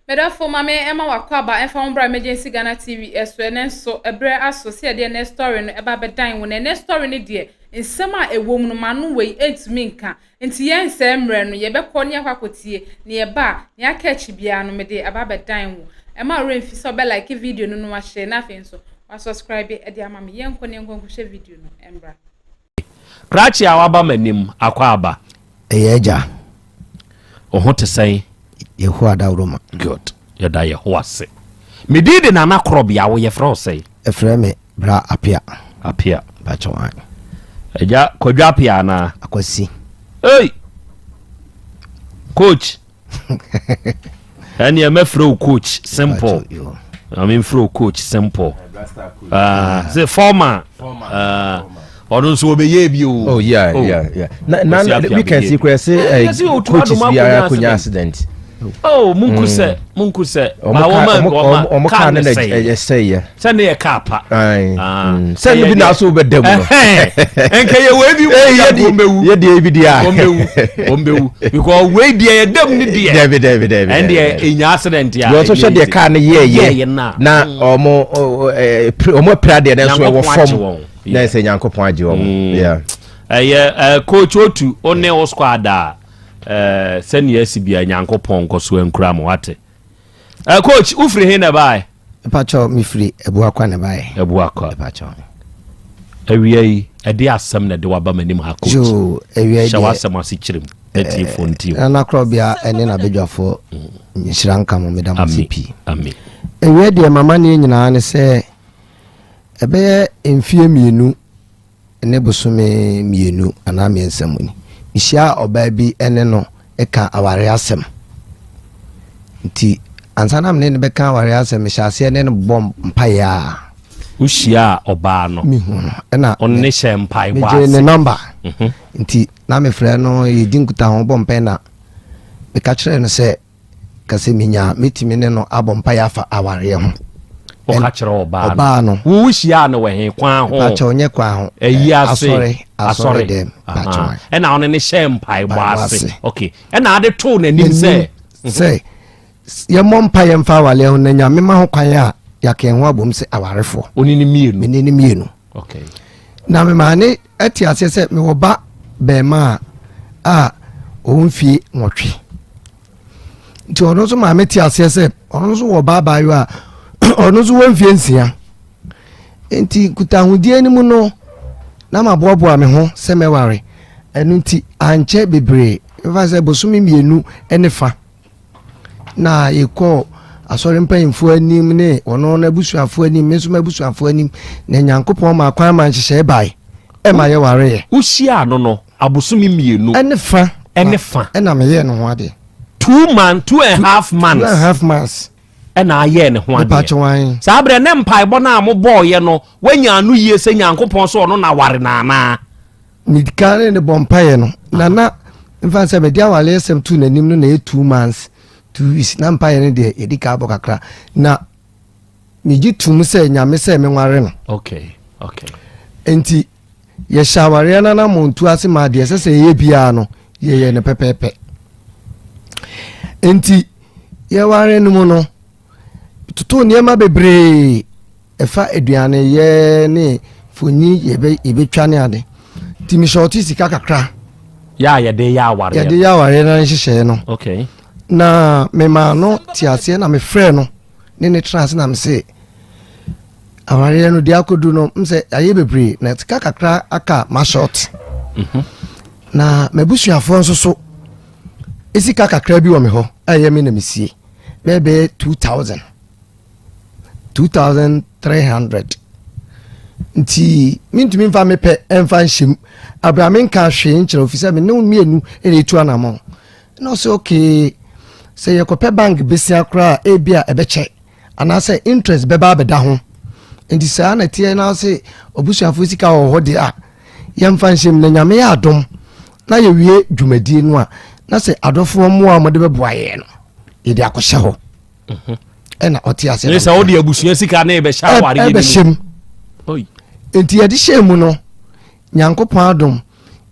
Medafo ma me ɛma wakɔ aba ɛmfa ho bra Emergency Ghana TV ɛso. Ɛnɛ nso ɛbrɛ aso sɛ yɛde ɛnɛ story no ɛba bɛdan wo. Na ɛnɛ story no deɛ, nsɛm a ɛwɔ mu no, m'ano wei ɛntumi nka. Nti yɛn nsɛe mmerɛ no, yɛbɛkɔ ne yɛakɔ akɔtie. Ne yɛba a, nea aka akyi biara no, mede aba abɛdan wo. Ɛmma wo werɛ mfi sɛ wobɛ like video no na wahyɛ, na afei nso wa subscribe de ama me. Yɛnkɔ na yɛnkɔ nkɔhwɛ video no mmra. Krakye a waba m'anim, akɔ aba. Ɛyɛ agya. Wo ho te sɛn? Yehowa dawuroma. Good. Yɛda Yehowa ase. Me din de Nana Korɔbea, wo yɛfrɛ wo sɛn? Ɛfrɛ me Bra Apia. Apia. Mpakyɛw an. Agya Kwadwo Apia anaa? Akwasi. Hey! Coach. Ɛneɛ mɛfrɛ wo coach simple. Na memfrɛ wo coach simple. Ah, sɛ former. Ah, ɔno nso wɔbɛyɛ bi o. Oh yeah, oh. yeah, yeah. Na na weekend si kura sɛ eh, coaches biara konya accident. Oh, munku sɛ, munku sɛ. Ɔmo kaa ne na ɛsɛ yɛ. Sɛ ne yɛ kaa pa. Sɛ ne bi na aso bɛ dɛm no. Nka yɛ wei bi yɛ di wɔn yɛ di ebi di a. Wɔn bɛ wu, wɔn bɛ wu because wei deɛ yɛ dɛm ne deɛ. Dɛbi dɛbi dɛbi. Ɛn deɛ enya accident a. Yɛ ɔsɔ hwɛ deɛ kaa ne yɛ yɛ na ɔmo ɔmo apira deɛ nso ɛwɔ fam na ɛsɛ Nyankopɔn agye wɔn. Ɛyɛ coach Otu o ne o squad a sɛnea asi bia Nyankopɔn nkɔ so ankura mo wate. Coach, wofiri he na ɛbaeɛ? Mepakyɛw, mefiri Abuakwa na ɛbaeɛ. Abuakwa. Mepakyɛw. Awia yi, ɛde asɛm na ɛde waba m'anim ha, coach. Yoo, awia yi Hyɛ deɛ. w'asɛm ase kyerɛ mu na tiefoɔ ntie wo. Nana Korɔbea ɛne n'abadwafoɔ, nhyira nka mo, meda mo ase Ami, pii. ami. Awia deɛ m'amanneɛ nyinaa ne sɛ, ɛbɛyɛ mfeɛ 2 ne bosome 2 anaa 3 mu ni, mehyiaa ɔbaa bi ne no ka awareɛ asɛm. Nti ansa na mene no bɛka awareɛ asɛm, mehyɛ aseɛ ne no bɔ mpaeɛ a. Wohyiaa ɔbaa no? Mehu no ɛna Ɔne ne hyɛ mpaebɔ megyee ase? ne nɔmba. Nti na mefrɛ no, yɛdi nkutaho bɔ mpaeɛ na meka kyerɛɛ no sɛ Ka sɛ menya a, mɛtumi ne no abɔ mpaeɛ afa awareɛ ho. Woka kyerɛ ɔbaa no? Ɔbaa no. Wo wohyiaa no wɔ he? Kwan ho? Mepakyɛw, nyɛ kwan ho. Ayi ase? Asɔre, asɔre dɛm. Mepakyɛw. Ɛna ɔne ne hyɛɛ mpaebɔ Mpaebɔ ase. ase. Okay. Ɛna ade too n'anim sɛ? N'anim sɛ yɛmmɔ mpaeɛ mfa awareɛ ho na Nyame ma ho kwan a, yɛaka yɛn ho abom sɛ awarefoɔ. Wo ne no mmienu? Me ne no mmienu. Okay. Na me maame te aseɛ sɛ mewɔ ba bɛɛmaa a ɔwɔ mfie 8. Nti ɔno nso maame te aseɛ sɛ ɔno nso wɔ ba abaayewa a ɔno nso wɔ mfie 6. Nti nkutahodie no mu no, na maboaboa me ho sɛ mɛware. Ɛno nti ankyɛ bebree, mfa sɛ bosome 2 ne fa, na yɛkɔɔ asɔre mpanyimfoɔ anim ne ɔno n'abusuafoɔ anim, me nso m'abusuafoɔ anim, na Nyankopɔn maa kwan ma nhyehyɛe bae ɛma yɛwareeɛ. Wohyiaa no no, abosome 2. Ɛne fa. Ɛne fa. Ɛna meyɛɛ ne ho adeɛ. 2 months, 2.5 months. 2.5 months. Ɛna ayɛɛ ne ho adeɛ. Mepakyɛw ae. Saa berɛ ne mpaebɔ no a mobɔɔyɛ no, woanya ano yie sɛ Nyankopɔn sɛ ɔno na ware no anaa? Medi kan ne no bɔ mpaeɛ no, na na mfa sɛ mede awareɛ asɛm too n'anim no na ɛyɛ 2 months 2 weeks, na mpaeɛ no deɛ yɛdi kan bɔ kakra na megye tom sɛ Nyame sɛ menware no. Nti yɛhyɛ awareɛ no anammɔntu ase ma deɛ ɛsɛ sɛ yɛyɛ biara no yɛyɛ no pɛpɛɛpɛ. Nti yɛware no mu no, totoo nneɛma bebree ɛfa aduane yɛ ne fonyi yɛbɛtwa ne ade. Nti mehyɛ ɔte sika kakra. Yɛ a yɛde yɛ awareɛ. Yɛde yɛ awareɛ no nhyehyɛeɛ no. Na memaa no te aseɛ na mefrɛ no ne tena ase na mese awareɛ no deɛ akɔdu no m sɛ ayɛ bebree na sika kakra aka ma short. Na m'abusuafoɔ nso so sika kakra bi wɔ me hɔ a ɛyɛ me na mesie bɛyɛ 2000, 2300, nti mentumi mfa mepɛ ɛmfa nhyɛm abira menka hwee nkyerɛ ofi sɛ me ne wo mmienu ɛna ɛtu anammɔn. Na ɔsɛ okay, sɛ yɛkɔpɛ bank besia koraa a, ebi a ɛbɛkyɛ anaasɛ interest bɛba abɛda ho, nti saa na teɛ na sɛ abusuafoɔ sika wɔ hɔ deɛ a, yɛmfa nhyɛm na Nyame yɛ adom na yɛwie dwumadie no a, na sɛ adɔfoɔ mmoa a wɔde bɛboa yɛn no, yɛde akɔhyɛ hɔ. Ɛna ɔte ase. Ne sɛ wode abusua sika ne bɛhyɛ awareɛ no mu. Ɛbɛhyɛ mu. Nti yɛde hyɛ mu no, Nyankopɔn adom,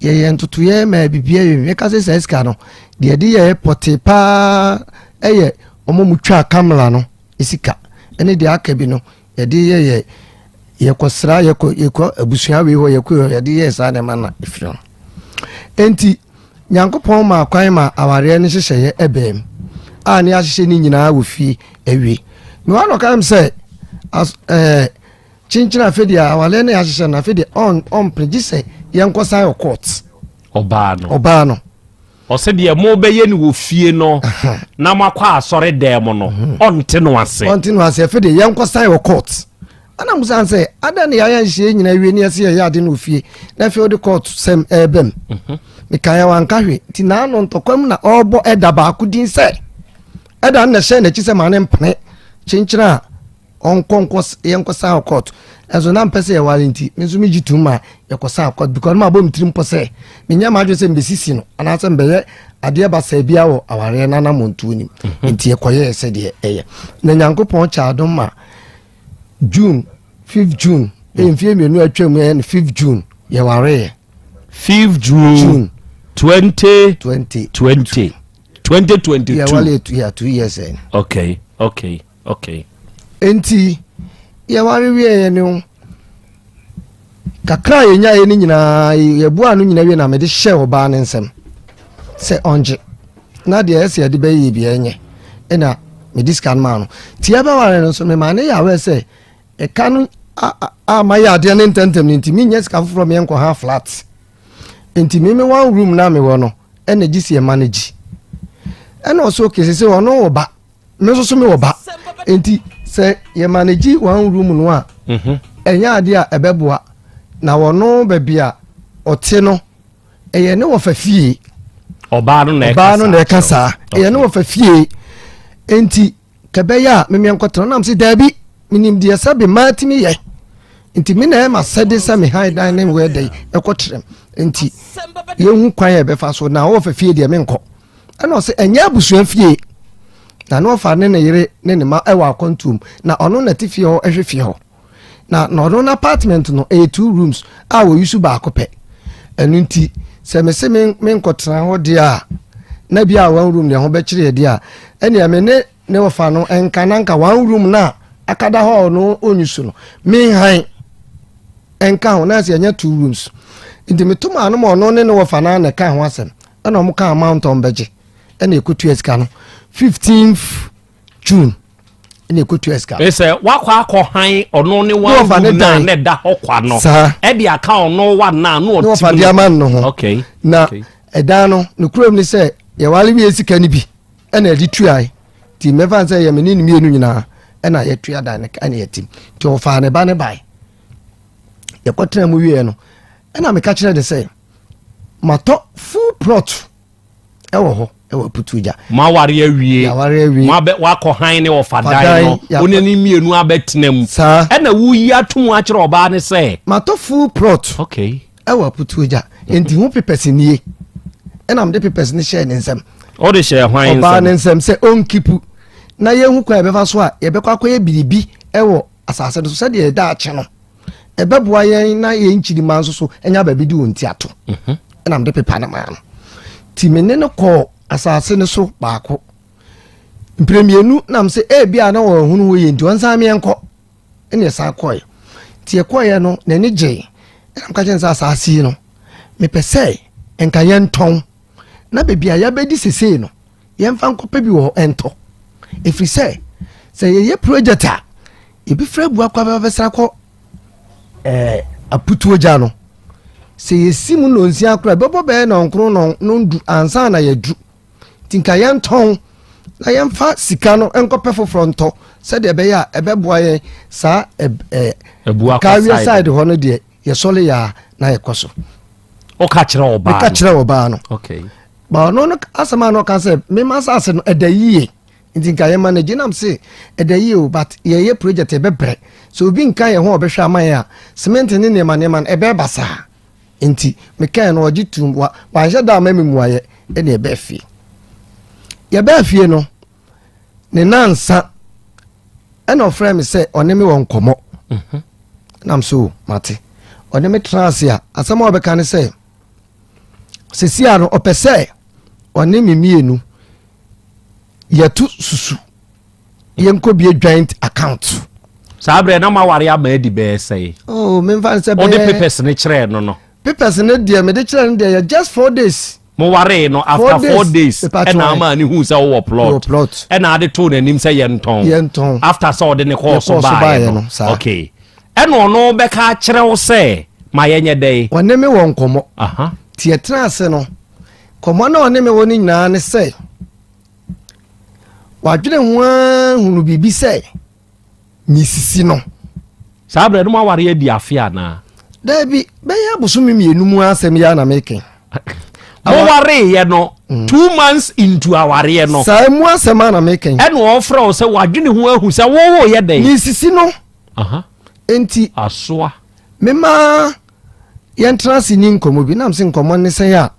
yɛyɛ ntotoyɛ ma biribiara yɛ meka sɛ saa sika no deɛ yɛde yɛ pɔte paa ɛyɛ. Wɔn a wɔtwaa camera no sika ne deɛ aka bi no yɛde yɛ yɛ yɛkɔsra yɛkɔ yɛkɔ abusua wei hɔ yɛkɔ hɔ yɛde yɛ saa nneɛma na efiri ho. Enti Nyankopɔn maa kwan ma awareɛ no nhyehyɛeɛ ɛbɛn mu a ne ahyehyɛ ne nyinaa wɔ fie awie. Mewɔ ano ka sɛ as ɛɛ kyenkyen afe deɛ awareɛ no yɛahyehyɛ no afe deɛ ɔn ɔmpene gye sɛ yɛnkɔsan wɔ court. Ɔbaa no. Ɔbaa no. Ɔsɛ deɛ mobɛyɛ no wɔ fie no na moakɔ asɔre dan mu no mhm. ɔnte no ase. Ɔnte no ase afei deɛ yɛnkɔsan wɔ court. Ɛna mo san sɛ adan ne yɛayɛ nhyehyɛ nyinaa wie ne yɛsɛ yɛyɛ ade no wɔ fie na afei wode court sɛm ɛreba mu. Mhm. Mekaeɛ wanka hwee nti naano ntɔkwa mu na ɔrebɔ ɛda baako din sɛ ɛda no na ɛhyɛ n'akyi sɛ ma ne mpene kyenkyene a ɔnkɔ nkɔ yɛnkɔ san court ɛnso na mpɛ sɛ yɛware nti me nso megye tom ma yɛkɔ san court because ma bɔ me tirim pɔ sɛ menyɛ m'adwene sɛ mbɛsisi no anaasɛ mbɛyɛ adeɛ basaa biara wɔ awareɛ no anammɔntuo nim mhm. nti yɛkɔyɛɛ sɛdeɛ ɛyɛ na Nyankopɔn kyɛ adom ma June 5 June ɛyɛ mfeɛ mmienu atwa mu ɛyɛ no 5 June yɛwareeɛ 5 June, June 20 20 20 2022 yɛware yeah, 2 years eh. Okay. Enti yɛware wieɛ no kakra a yɛnyaeɛ no nyinaa yɛboa no nyinaa wie na mede hyɛɛ ɔbaa no nsɛm sɛ ɔngye na deɛ ɛsɛ yɛde bɛyɛ bi ɛnyɛ ɛna mede sika no maa no. Nti yɛbɛware no nso memaa ne yɛ awɛ sɛ ɛka no a mayɛ adeɛ no ntɛntɛm no nti menyɛ sika foforɔ meɛnkɔ ha flat nti me me one room na mewɔ no ɛna gye si ɛma no gyi. Ɛna ɔsɛ okay sɛ sɛ ɔno wɔ ba, me nso so mewɔ ba, nti sɛ yɛ manage one room no a ɛnyɛ adeɛ a ɛbɛboa na wɔno baabi a ɔte no ɛyɛ ne wɔfa fie. Ɔbaa no na ɛka. Ɔbaa no na ɛka saa ɛyɛ ne wɔfa fie nti kɛbɛyɛ a memeɛ nkɔtena nam sɛ daabi, menim deɛ sɛ be maa tumi yɛ nti me na ɛma sɛde sɛ me han dan ne wɔ ɛdɛ ɛkɔtrɛm nti yɛhu kwan a ɛbɛfa so na wɔfa fie deɛ menkɔ. Ɛna ɔsɛ ɛnyɛ abusua fie na ne ɔfa ne ne yere ne ne ma ɛwɔ akwantuom na ɔno na te fie hɔ ɛhwɛ fie hɔ na na ɔno n'apartment no ɛyɛ two rooms a wɔyi so baako pɛ. Ɛno nti sɛ mese me menkɔtena hɔ deɛ a na bi a one room deɛ ho bɛkyerɛ yɛ deɛ a ɛnea me ne ne ɔfa no nka na nka one room na akada hɔ a ɔno ɔnyi so no menhan nka ho na sɛ ɛnyɛ two rooms. Nti meto maa no ma ɔno ne ne wɔfa no na ɛka ho asɛm ɛna ɔmo ka amount a ɔmo bɛgye ɛna ɛkɔtua sika no 15th June ɛna ɛkɔtua sika no. Sɛ wakɔ akɔ han ɔno ne one wɔfa ne room na dan. Na ɛda hɔ kwa no Saa. ɛde aka ɔno wa na na ne ɔte wɔfa mu de no. ama no ho. Na ɛdan no ne kurom ne sɛ yɛware wie sika no bi ɛna ɛde tuae nti mɛfa sɛ yɛ me ne ne mmienu nyinaa ɛna yɛtua dan no ɛna yɛtim. Nti ɔfaa ne ba ne bae yɛkɔtena mu wieɛ no ɛna meka kyerɛ ne sɛ matɔ full plot ɛwɔ hɔ ɛwɔ Aputuogya. Mo aware awie. Yɛaware awie. Mo abɛ wakɔ han ne ɔfa Fa dan dan, no wo ne ne mmienu abɛtena mu. Saa. Ɛna woyi ato mu akyerɛ ɔbaa ne sɛ matɔ full plot ɛwɔ Aputuogya nti ho papers nie ɛna mede papers no hyɛɛ ne nsɛm. Ɔde hyɛ hwan ɔbaa ne nsɛm? Nsɛm sɛ ɔnkeep na yɛhu kwan a yɛbɛfa so a yɛbɛkɔ akɔyɛ biribi ɛwɔ asase no so sɛdeɛ yɛda akye no ɛbɛboa yɛn na yɛn nkyirima nso so ɛnya baabi de wɔn ti ato. Ɛna mede pepa no maa no nti me ne no kɔɔ asase no so baako mpere mmienu nam sɛ ebi a na wɔn hunu hɔ yɛ nti ɔnsan meɛnkɔ. Ɛna yɛsan kɔɛ nti yɛkɔɛ no n'ani gyee ɛna mka kyerɛ no sɛ asase yi no mepɛ sɛ nka yɛntɔn na baabi a yɛabɛdi sesei no yɛmfa nkɔpɛ bi wɔ hɔ ɛntɔ ɛfiri sɛ sɛ yɛyɛ project a yɛbɛfiri abua kɔ abɛbɛsra kɔ Aputuogya no sɛ yɛsi mu nnɔnsia koraa bɛbɔ bɛyɛ nɔnkron nɔndu ansa na yɛadu nti nka yɛntɔn na yɛmfa sika no nkɔpɛ foforɔ ntɔ sɛdeɛ ɛbɛyɛ a ɛbɛboa yɛn saa Abua kɔ kawie side. Side hɔ no deɛ yɛsɔle yɛ a na yɛkɔ so. Ɔka kyerɛ ɔbaa meka no. Kyerɛ ɔbaa no. Ba ɔno no asɛm a na ɔka sɛ mema asase no ɛda yie nti nka yɛma no gye nam se ɛda yie o, but yɛyɛ project ɛbɛbrɛ sɛ obi nka yɛn ho a ɔbɛhwɛ ama yɛn a cement ne nneɛma nneɛma no ɛbɛɛba saa nti mekae no ɔgye tum wa wanhyɛ da ama me muayɛ. Ɛne ɛbɛɛ fie yɛbɛɛ fie no ne nansa ɛna ɔfrɛ me sɛ ɔne me wɔ nkɔmmɔ nam so mate ɔne me tena ase a asɛm a ɔbɛka ne sɛ sesia no ɔpɛ sɛ ɔne me mmienu yɛto susu. Yɛnkɔ bie joint account. Saa berɛ na moaware ama adi bɛyɛ sɛe? Oh, memfa no sɛ Wode bɛyɛ papers no kyerɛɛ no no? Papers no deɛ mede kyerɛɛ no deɛ yɛ just 4 days. Mowaree no after 4 days ɛna ama ne hu sɛ wowɔ plot? Plot. Ɛna ade too n'anim sɛ yɛntɔn? Yɛntɔn. After sɛ ɔde ne kɔɔ so Yɛkɔɔ so baeɛ baeɛ no? No, saa. Okay, ɛna ɔno bɛka akyerɛ wo sɛ ma yɛnyɛ dɛn? Ɔne me wɔ nkɔmmɔ. Nti yɛtena ase no, nkɔmmɔ na ɔne me wɔ no nyinaa ne sɛ wadwene ho ara hunu biribi sɛ mesisi no. Saa berɛ no mo aware adi afe anaa? Daabi, bɛyɛ abosome 2 mu asɛm yi ara na meke. Mowareeɛ no, 2 months into awareɛ no? Saa mu asɛm a na meke. Ɛna ɔfrɛ wo sɛ wadwene ho ahu sɛ wowoyɛ dɛn? Mesisi no. Enti asoa. Mema yɛntena ase ni nkɔmmɔ bi nam sɛ nkɔmmɔ ne sɛn a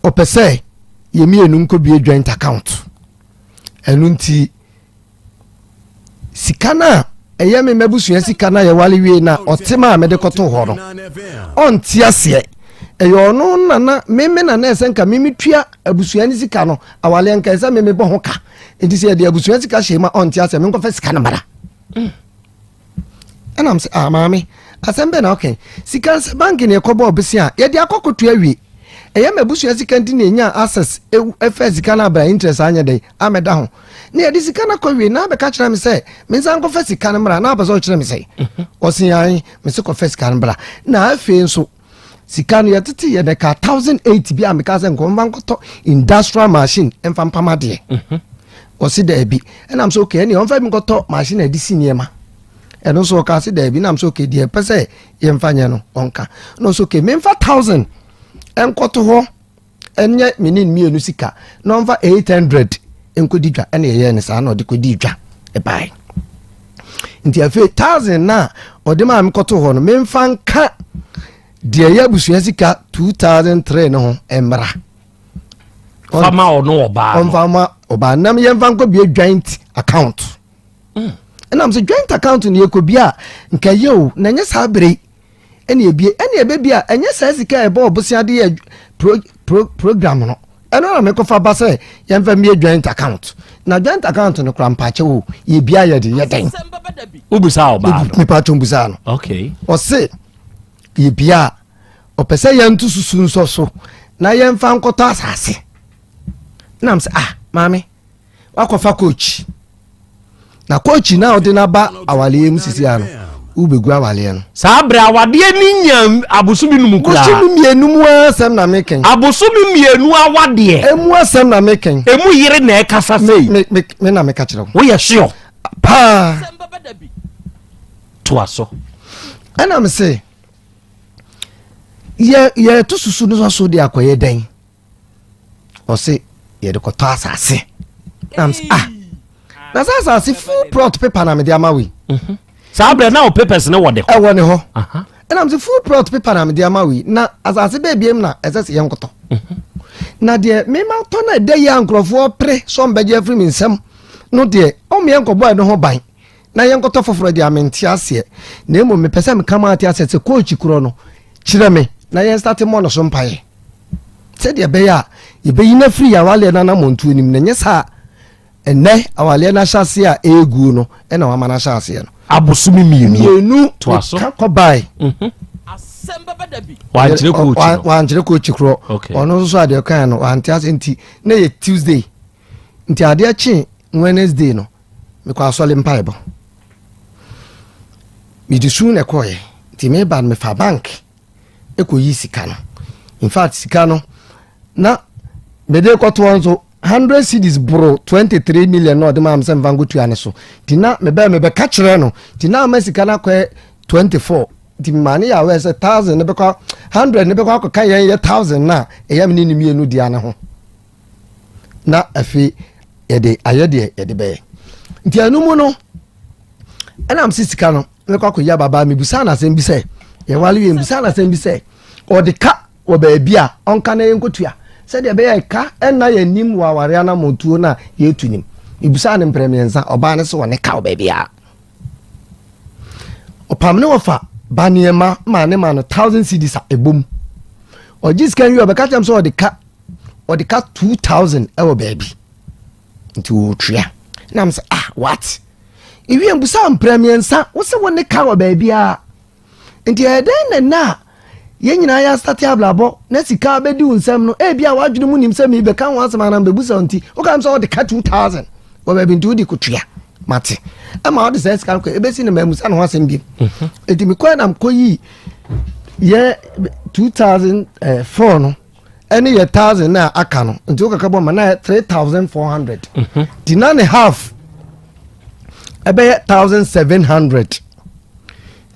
ɔpɛ sɛ yɛmmienu nkɔbie joint account. Ɛno nti sika no a ɛyɛ me m'abusua sika no a yɛwale wie na ɔte ma a mede kɔto hɔ no, ɔnte aseɛ. Ɛyɛ ɔno nana meme nana ɛsɛ nka meme tua abusua no sika no. Awaleɛ nka ɛsɛ meme bɔ ho ka, nti sɛ yɛde abusua sika hyɛ mu a, ɔnte aseɛ. Menkɔfɛ sika no mmara. Ɛnam sɛ, ah, maame, asɛm bɛɛ na ɔkɛn sika sɛ bank ne ɛkɔbɔ ɔbese a yɛde akɔkɔto awie. Ɛyɛ ma abusua sika nti na ɛnya access ɛfɛ sika no abra, interest anyɛ dɛn amɛda ho, na yɛde sika no akɔ wie na abɛka kyerɛ me sɛ mensa nkɔfa sika no mmra. Na apɛ sɛ ɔkyerɛ me sɛ ɔse an mese kɔfa sika no bra. Na afei nso sika no yɛtete yɛ dɛ ka 1800 bi a meka sɛ nkɔmfa nkɔtɔ industrial machine ɛmfa mpam adeɛ. Ɔse daabi. Ɛnam sɛ okay, ɛne ɔmfa bi nkɔtɔ machine a ɛde si nneɛma. Ɛno nso ɔka se daabi. Nam sɛ okay, deɛ ɛpɛ sɛ yɛmfa nyɛ no ɔnka na ɔsɛ okay, memfa 1000 ɛnkɔto hɔ, ɛnyɛ me ne mmienu sika, na ɔmfa 800 nkɔdi dwa. Ɛna ɛyɛ ne saa na ɔde kɔdi dwa ɛbae. Nti afei 1000 na ɔde maa me kɔto hɔ no, memfa nka deɛ ɛyɛ abusua sika 2003 no ho mmra. Fama ɔno ɔbaa no. Ɔmfa ma ɔbaa nam yɛmfa nkɔ bie joint account. Ɛnam sɛ joint account no yɛkɔ bi a nka yɛ o, na ɛnyɛ saa bere yi ɛne ebie ɛne ɛbɛbi a ɛnyɛ saa sika a ɛbɔ ɔbosea de yɛ program no. Ɛno na mekɔfa ba sɛ yɛmfa mmie joint account. Na joint account no kora, mpakyɛ o, yɛbia yɛde yɛ dɛn? Wobisa ɔbaa no? Mepatwo, mbusaa no. Ɔse yɛbia a, ɔpɛ sɛ yɛnto susu nsɔ so na yɛmfa nkɔtɔ asase. Nam sɛ, ah, maame, wakɔfa coach na coach na ɔde n'aba awaleɛ mu sisi ano, wobɛgu awaleɛ no. Saa berɛ awadeɛ ni nya abosomi num koraa. Bosome 2 mu asɛm na mekɛn. Abosomi 2 awadeɛ. Emu asɛm na mekɛn. Emu yere na ɛkasa sei? Me na meka kyerɛ wo. Woyɛ sure? Paa. Toa so. Ɛna me se yɛ yɛto susu no so de akɔyɛ dɛn? Ɔse yɛde kɔtɔ asase. Na me se, ah, na sɛ asase full plot paper na mede ama wei. Saa berɛ na wo papers ne wɔ de hɔ? Ɛwɔ ne hɔ. Ɛna me sɛ full plot paper na mede ama wei, na asase bɛɛbiem na ɛsɛ sɛ yɛnkɔtɔ. Na deɛ mema tɔ no ɛda yi a nkurɔfoɔ pere sɛ ɔmbɛgye afiri me nsɛm no deɛ, ɔmo yɛnkɔbɔ ɛno ho ban na yɛnkɔtɔ foforɔ deɛ a, mente aseɛ. Na mmom mepɛ sɛ meka ma ate aseɛ sɛ coach korɔ no kyerɛ me na yɛn start mmɔ no so mpaeɛ sɛdeɛ ɛbɛyɛ a yɛbɛyi no afiri yɛn awaleɛ no anammɔntuo nim. Na ɛnyɛ saa, ɛnɛ awaleɛ no ahyɛ aseɛ a ɛɛguo no ɛna wama no ahyɛ aseɛ no. Abosomi 2. 2. Toa so. Meka kɔbae. Wankyerɛ coach no? Wankyerɛ coach korɔ. Ɔno nso so adeɛ kan no wante ase. Nti na yɛ Tuesday, nti adeɛ kye Wednesday no mekɔ asɔle mpaebɔ. Mede su na ɛkɔɔyɛ. Nti meba no, mefa bank ɛkɔyi sika no. In fact, sika no na mede kɔtoɔ nso 100 cedis boro 23 million na ɔde maa me sɛ mfa nkɔtua ne so. Nti na mebɛɛ mebɛka kyerɛ no, nti na ama sika no akɔyɛ 24. Nti maa ne yɛ awɛ sɛ 1000 ne bɛkɔ, 100 ne bɛkɔ akɔka yɛn yɛ 1000 na ɛyɛ me ne ne mmienu dea ne ho, na afei yɛde ayɛ deɛ yɛde bɛyɛ. Nti ɛno mu no ɛnam sɛ sika no mekɔ akɔyi ababaa. Mebusa no asɛm bi sɛ yɛwale wie, mebusa no asɛm bi sɛ ɔde ka wɔ baabi a ɔnka na yɛnkɔtua sɛdeɛ ɛbɛyɛ ka ɛnna yɛnim wɔ aware anammɔntuo no a yɛtu nim. Mebusa no mprɛ 3, ɔbaa no sɛ ɔne ka wɔ baabi a ɔpam ne wɔfa ba nneɛma ma ne ma no 1000 cedis a ɛbom. Ɔgye sika wie, ɔbɛka kyerɛ m sɛ ɔde ka 2000 ɛwɔ baabi nti wɔtua. Nam sɛ, ah, what? Ewie mbusa mprɛ mmiɛnsa, wo sɛ wo ne ka wɔ baabiara. Nti ɛyɛ dɛn na nna a yɛn nyinaa yɛastate abrabɔ na sika abɛdi wo nsam no, ebi a w'adwene mu nim sɛ merebɛka ho asɛm anaa mebɛbusa wo nti, woka m sɛ wode ka 2000 wɔ baabi nti wode kɔtua. Mate. Ɛma wode saa sika no kɔ, ɛbɛsi no mammusa ne ho asɛm bio. Nti mekɔɛ na mekɔyii yɛ 2004 no ɛne yɛ 1000 na aka no, nti wokaka bɔ ma na yɛ 3400. Nti na ne half ɛbɛyɛ 1700.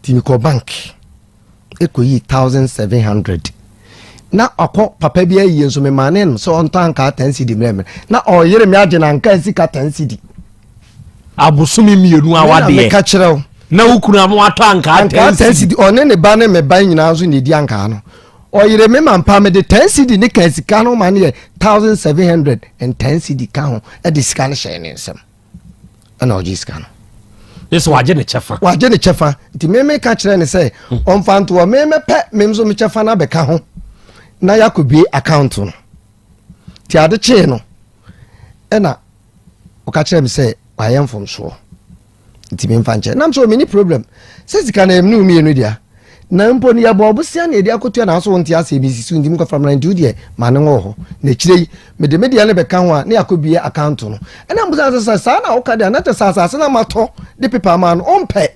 Nti mekɔ bank ɛkɔyii 1700 na ɔkɔ papa bi ayie nso memaa ne no sɛ ɔntɔ ankaa 10 cedi mmerɛ me na ɔyere me agye no ankaa sika 10 cedi. Abosome mmienu awadeɛ. Meka kyerɛ wo. Na wo kunu ama watɔ ankaa 10 cedi. Ɔne ne ba ne me ba nyinaa nso na ɛdi ankaa no. Ɔyere me ma mpa mede 10 cedi ne ka sika no ma no yɛ 1710 cedi ka ho de sika no hyɛɛ ne nsam. Ɛna ɔgye sika no. Ne sɛ wagye ne kyɛfa. Wagye ne kyɛfa. Nti meme ka kyerɛ ne sɛ ɔmfa ntoɔ, meme pɛ me nso me kyɛfa no abɛka ho na yɛakɔbue account no. Nti ade kyee no ɛna ɔka kyerɛ me sɛ wayɛ mfomsoɔ nti memfa nkyɛ. Nam sɛ ɔmeni problem sɛ sika no ɛmne mmienu dea na mpo no yɛbɔ ɔbosea na yɛde akɔtua na aso wonte aseɛ bi sisi nti mekɔfa mmara nti wodeɛ ma ne wɔ hɔ na akyire yi mede me deɛ no bɛka ho a ne yɛakɔbue account no. Ɛna mbusa sɛ sɛ saa na woka deɛ na kyɛ sɛ asase no amatɔ de pepa ama no ɔmpɛ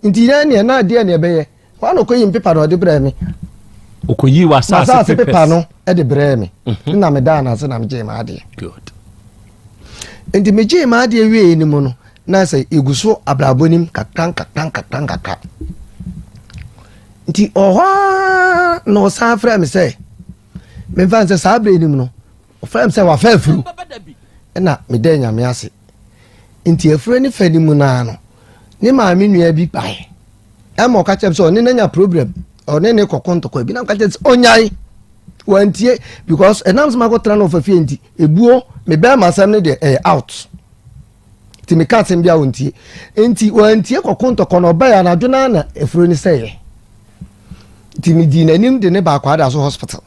nti yɛn neɛ na adeɛ ne ɛbɛyɛ hɔ a na ɔkɔyi mpepa na ɔde brɛɛ me. Ɔkɔyi w'asase pepa no de brɛɛ me. Na medaa no ase na megyee m'adeɛ. Nti megyee m'adeɛ wieɛ no mu no na sɛ ɛgu so abrabɔ nim kakra nkakra nkakra nkakra. Nti ɔhɔ a na ɔsan frɛ me sɛ memfa sɛ saa berɛ nim no ɔfrɛ me sɛ wafa afuru ɛna meda Nyame ase. Nti afuru ne fa no mu naa no ne maame nua bi bae ɛma ɔka kyerɛ me sɛ ɔne n'anya problem, ɔne ne kɔkɔ ntɔkwa bi na ɔka kyerɛ sɛ ɔnyae wantie because ɛnam sɛ makɔtena no ɔfa fie nti ebuo me bɛrima asɛm no deɛ ɛyɛ out nti meka asɛm bi a ɔntie nti wantie kɔkɔ ntɔkwa no ɔbɛyɛ anadwo no na afuro no sɛeɛ nti medii n'anim de ne baakɔ ada so hospital.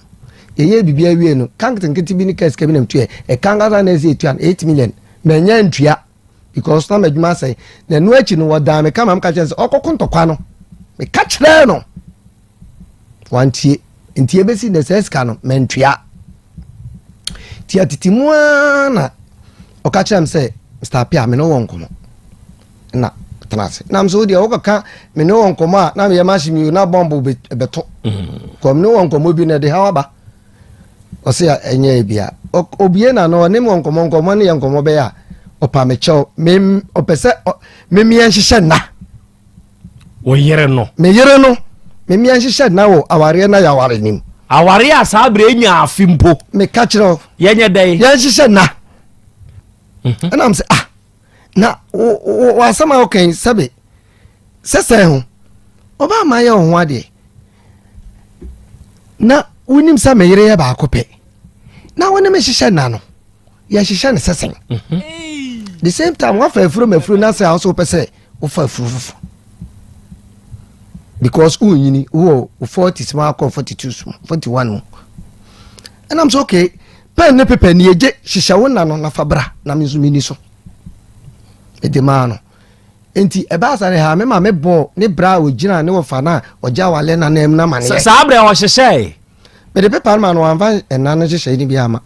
Yɛyɛ biribi awie no ka nketenkete bi ne ka sika bi na metua ɛka nkasa na ɛsɛ ɛtua no 8 million manya ntua because na m'adwuma asɛe. Na ɛno akyi no wɔdaa me kama meka kyerɛ sɛ ɔkɔko ntɔkwa no meka kyerɛɛ no wantie nti ebɛsi na sɛ sika no mantua. Nti atete mu ara na ɔka kyerɛ me sɛ Mr. Appiah me ne wɔ nkɔmmɔ na tena ase nam so deɛ wokɔka me ne wɔ nkɔmmɔ a na meyɛ mahye mi na bɔmbo bɛto kɔ me ne wɔ nkɔmmɔ bi na ɛde haw aba. Ɔse ɛnyɛ bia obie na no ɔne me wɔ nkɔmmɔ nkɔmmɔ ne yɛ nkɔmmɔ bɛyɛ a ɔpa me kyɛw ɔpɛ sɛ memeɛ nhyehyɛ nna. Wo yere no. Me yere no memeɛ nhyehyɛ nna wɔ awareɛ na yɛaware nim. Awareɛ a saa berɛ nya afe mpo. Meka kyerɛ wo. Yɛnyɛ dɛn? Yɛnhyehyɛ nna. Ɛnam sɛ ah na w'asɛm a woka yi sɛbe sɛsɛn ho ɔbaa ma yɛ wo ho adeɛ na wonim sɛ me yere yɛ baako pɛ na wo ne me hyehyɛ nna no yɛhyehyɛ no sɛsɛn. The same time wafa afuro ma afuro no asɛ a wo sɛ wopɛ sɛ wofa afuro foforɔ because wonyini wowɔ wo 40s mu akɔ 42 so 41 mu. Ɛnam sɛ okay pɛn ne pepa ni egye hyehyɛ wo nna no na fa bra na me nso menni so. Mede maa no. Nti ɛbaa sa ne ha me ma me bɔɔ ne bra a ogyina ne wɔfa no a ɔgye awale na nam no amaneɛ. Saa berɛ ɔhyehyɛe. Mede pepa no ma no wamfa ɛna no nhyehyɛe no bi ama.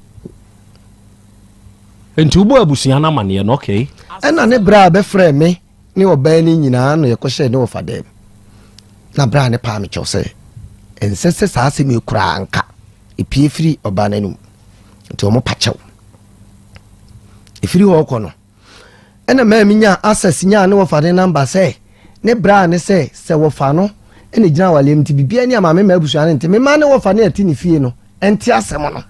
Nti wobɔ abusua no amaneɛ no okay. Ɛna ne bra a bɛfrɛɛ me ne ɔbaa no nyinaa na yɛkɔhyɛɛ ne wɔfa dɛm. Na bra ne paa me kyɛw sɛ ɛnsɛ sɛ saa asɛm yi koraa nka epie firi ɔbaa no anom. Nti wɔn pa kyɛw. Efiri hɔ kɔ no ɛna maa mi nyaa access nyaa ne wɔfa ne number sɛ ne bra ne sɛ sɛ wɔfa no ɛna gyina awaleɛ mu nti biribiara ni a maame ma abusua no nti mema ne wɔfa ne ɛte ne fie no ɛnte asɛm no.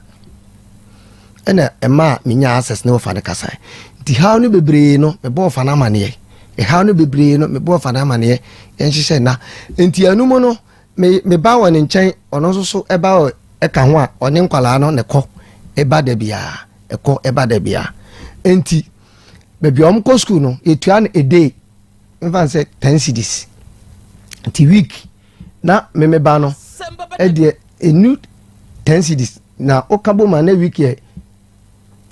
Ɛna ɛmaa menyaa access ne wɔfa no kasae. Nti haw no bebree no mebɔ wɔfa no amaneɛ. Ɛhaw no bebree no mebɔ wɔfa no amaneɛ yɛnhyehyɛ nna. Nti ɛno mu no me me ba wɔ ne nkyɛn ɔno nso so ɛba wɔ ɛka ho a ɔne nkwalaa no na ɛkɔ ɛba da biara ɛkɔ ɛba da biara. Nti baabi a wɔn kɔ school no yɛtua no a day mfa sɛ 10 cedis. Nti week na me me ba no ɛdeɛ ɛnu 10 cedis na woka bom a na week yɛ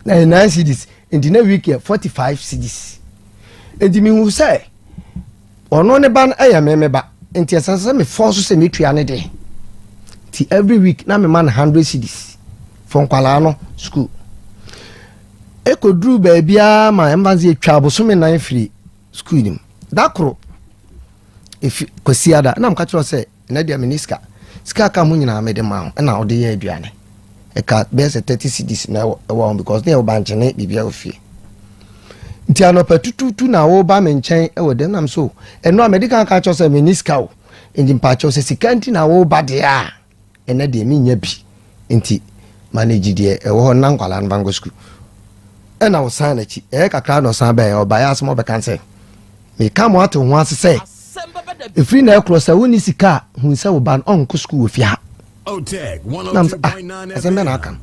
na yɛ 9 cedis. Nti na week yɛ 45 cedis. Nti mehu sɛ ɔno ne ba no yɛ me me ba, nti ɛsɛ sɛ me force sɛ metua ne deɛ. Nti every week na mema no 100 cedis for nkwalaa no school. Ɛkɔduru baabiara ma ɛmfa sɛ yɛtwa abosome nan firi school no mu. Da koro, ɛfi Kwasiada, na meka kyerɛ sɛ ɛnɛ deɛ menni sika. Sika ka ho nyinaa mede ma wo, ɛna wode yɛ aduane. Ɛka bɛyɛ sɛ 30 cedis na ɛwɔ ho because ne yɛwɔ bankye ne biribiara wɔ fie. Nti anɔpa tututu na woba me nkyɛn wɔ dɛm nam so ɛno a mede kan ka kyerɛ sɛ menni sika o. Nti mpakyɛw sɛ sika nti na woba deɛ a, ɛnɛ deɛ mennya bi. Nti manage deɛ ɛwɔ hɔ na nkwalaa no fa nkɔ sukuu. Ɛna ɔsan n'akyi. Ɛyɛ kakra na ɔsan bɛɛ ɔbaeɛ asɛm ɔbɛka sɛ meka mo ate ho ase sɛ ɛfiri na ɛkorɔ sɛ wonni sika a hu sɛ wo ba no ɔnkɔ sukuu wɔ fie ha. Nam sɛ ah, asɛm bɛ na aka no.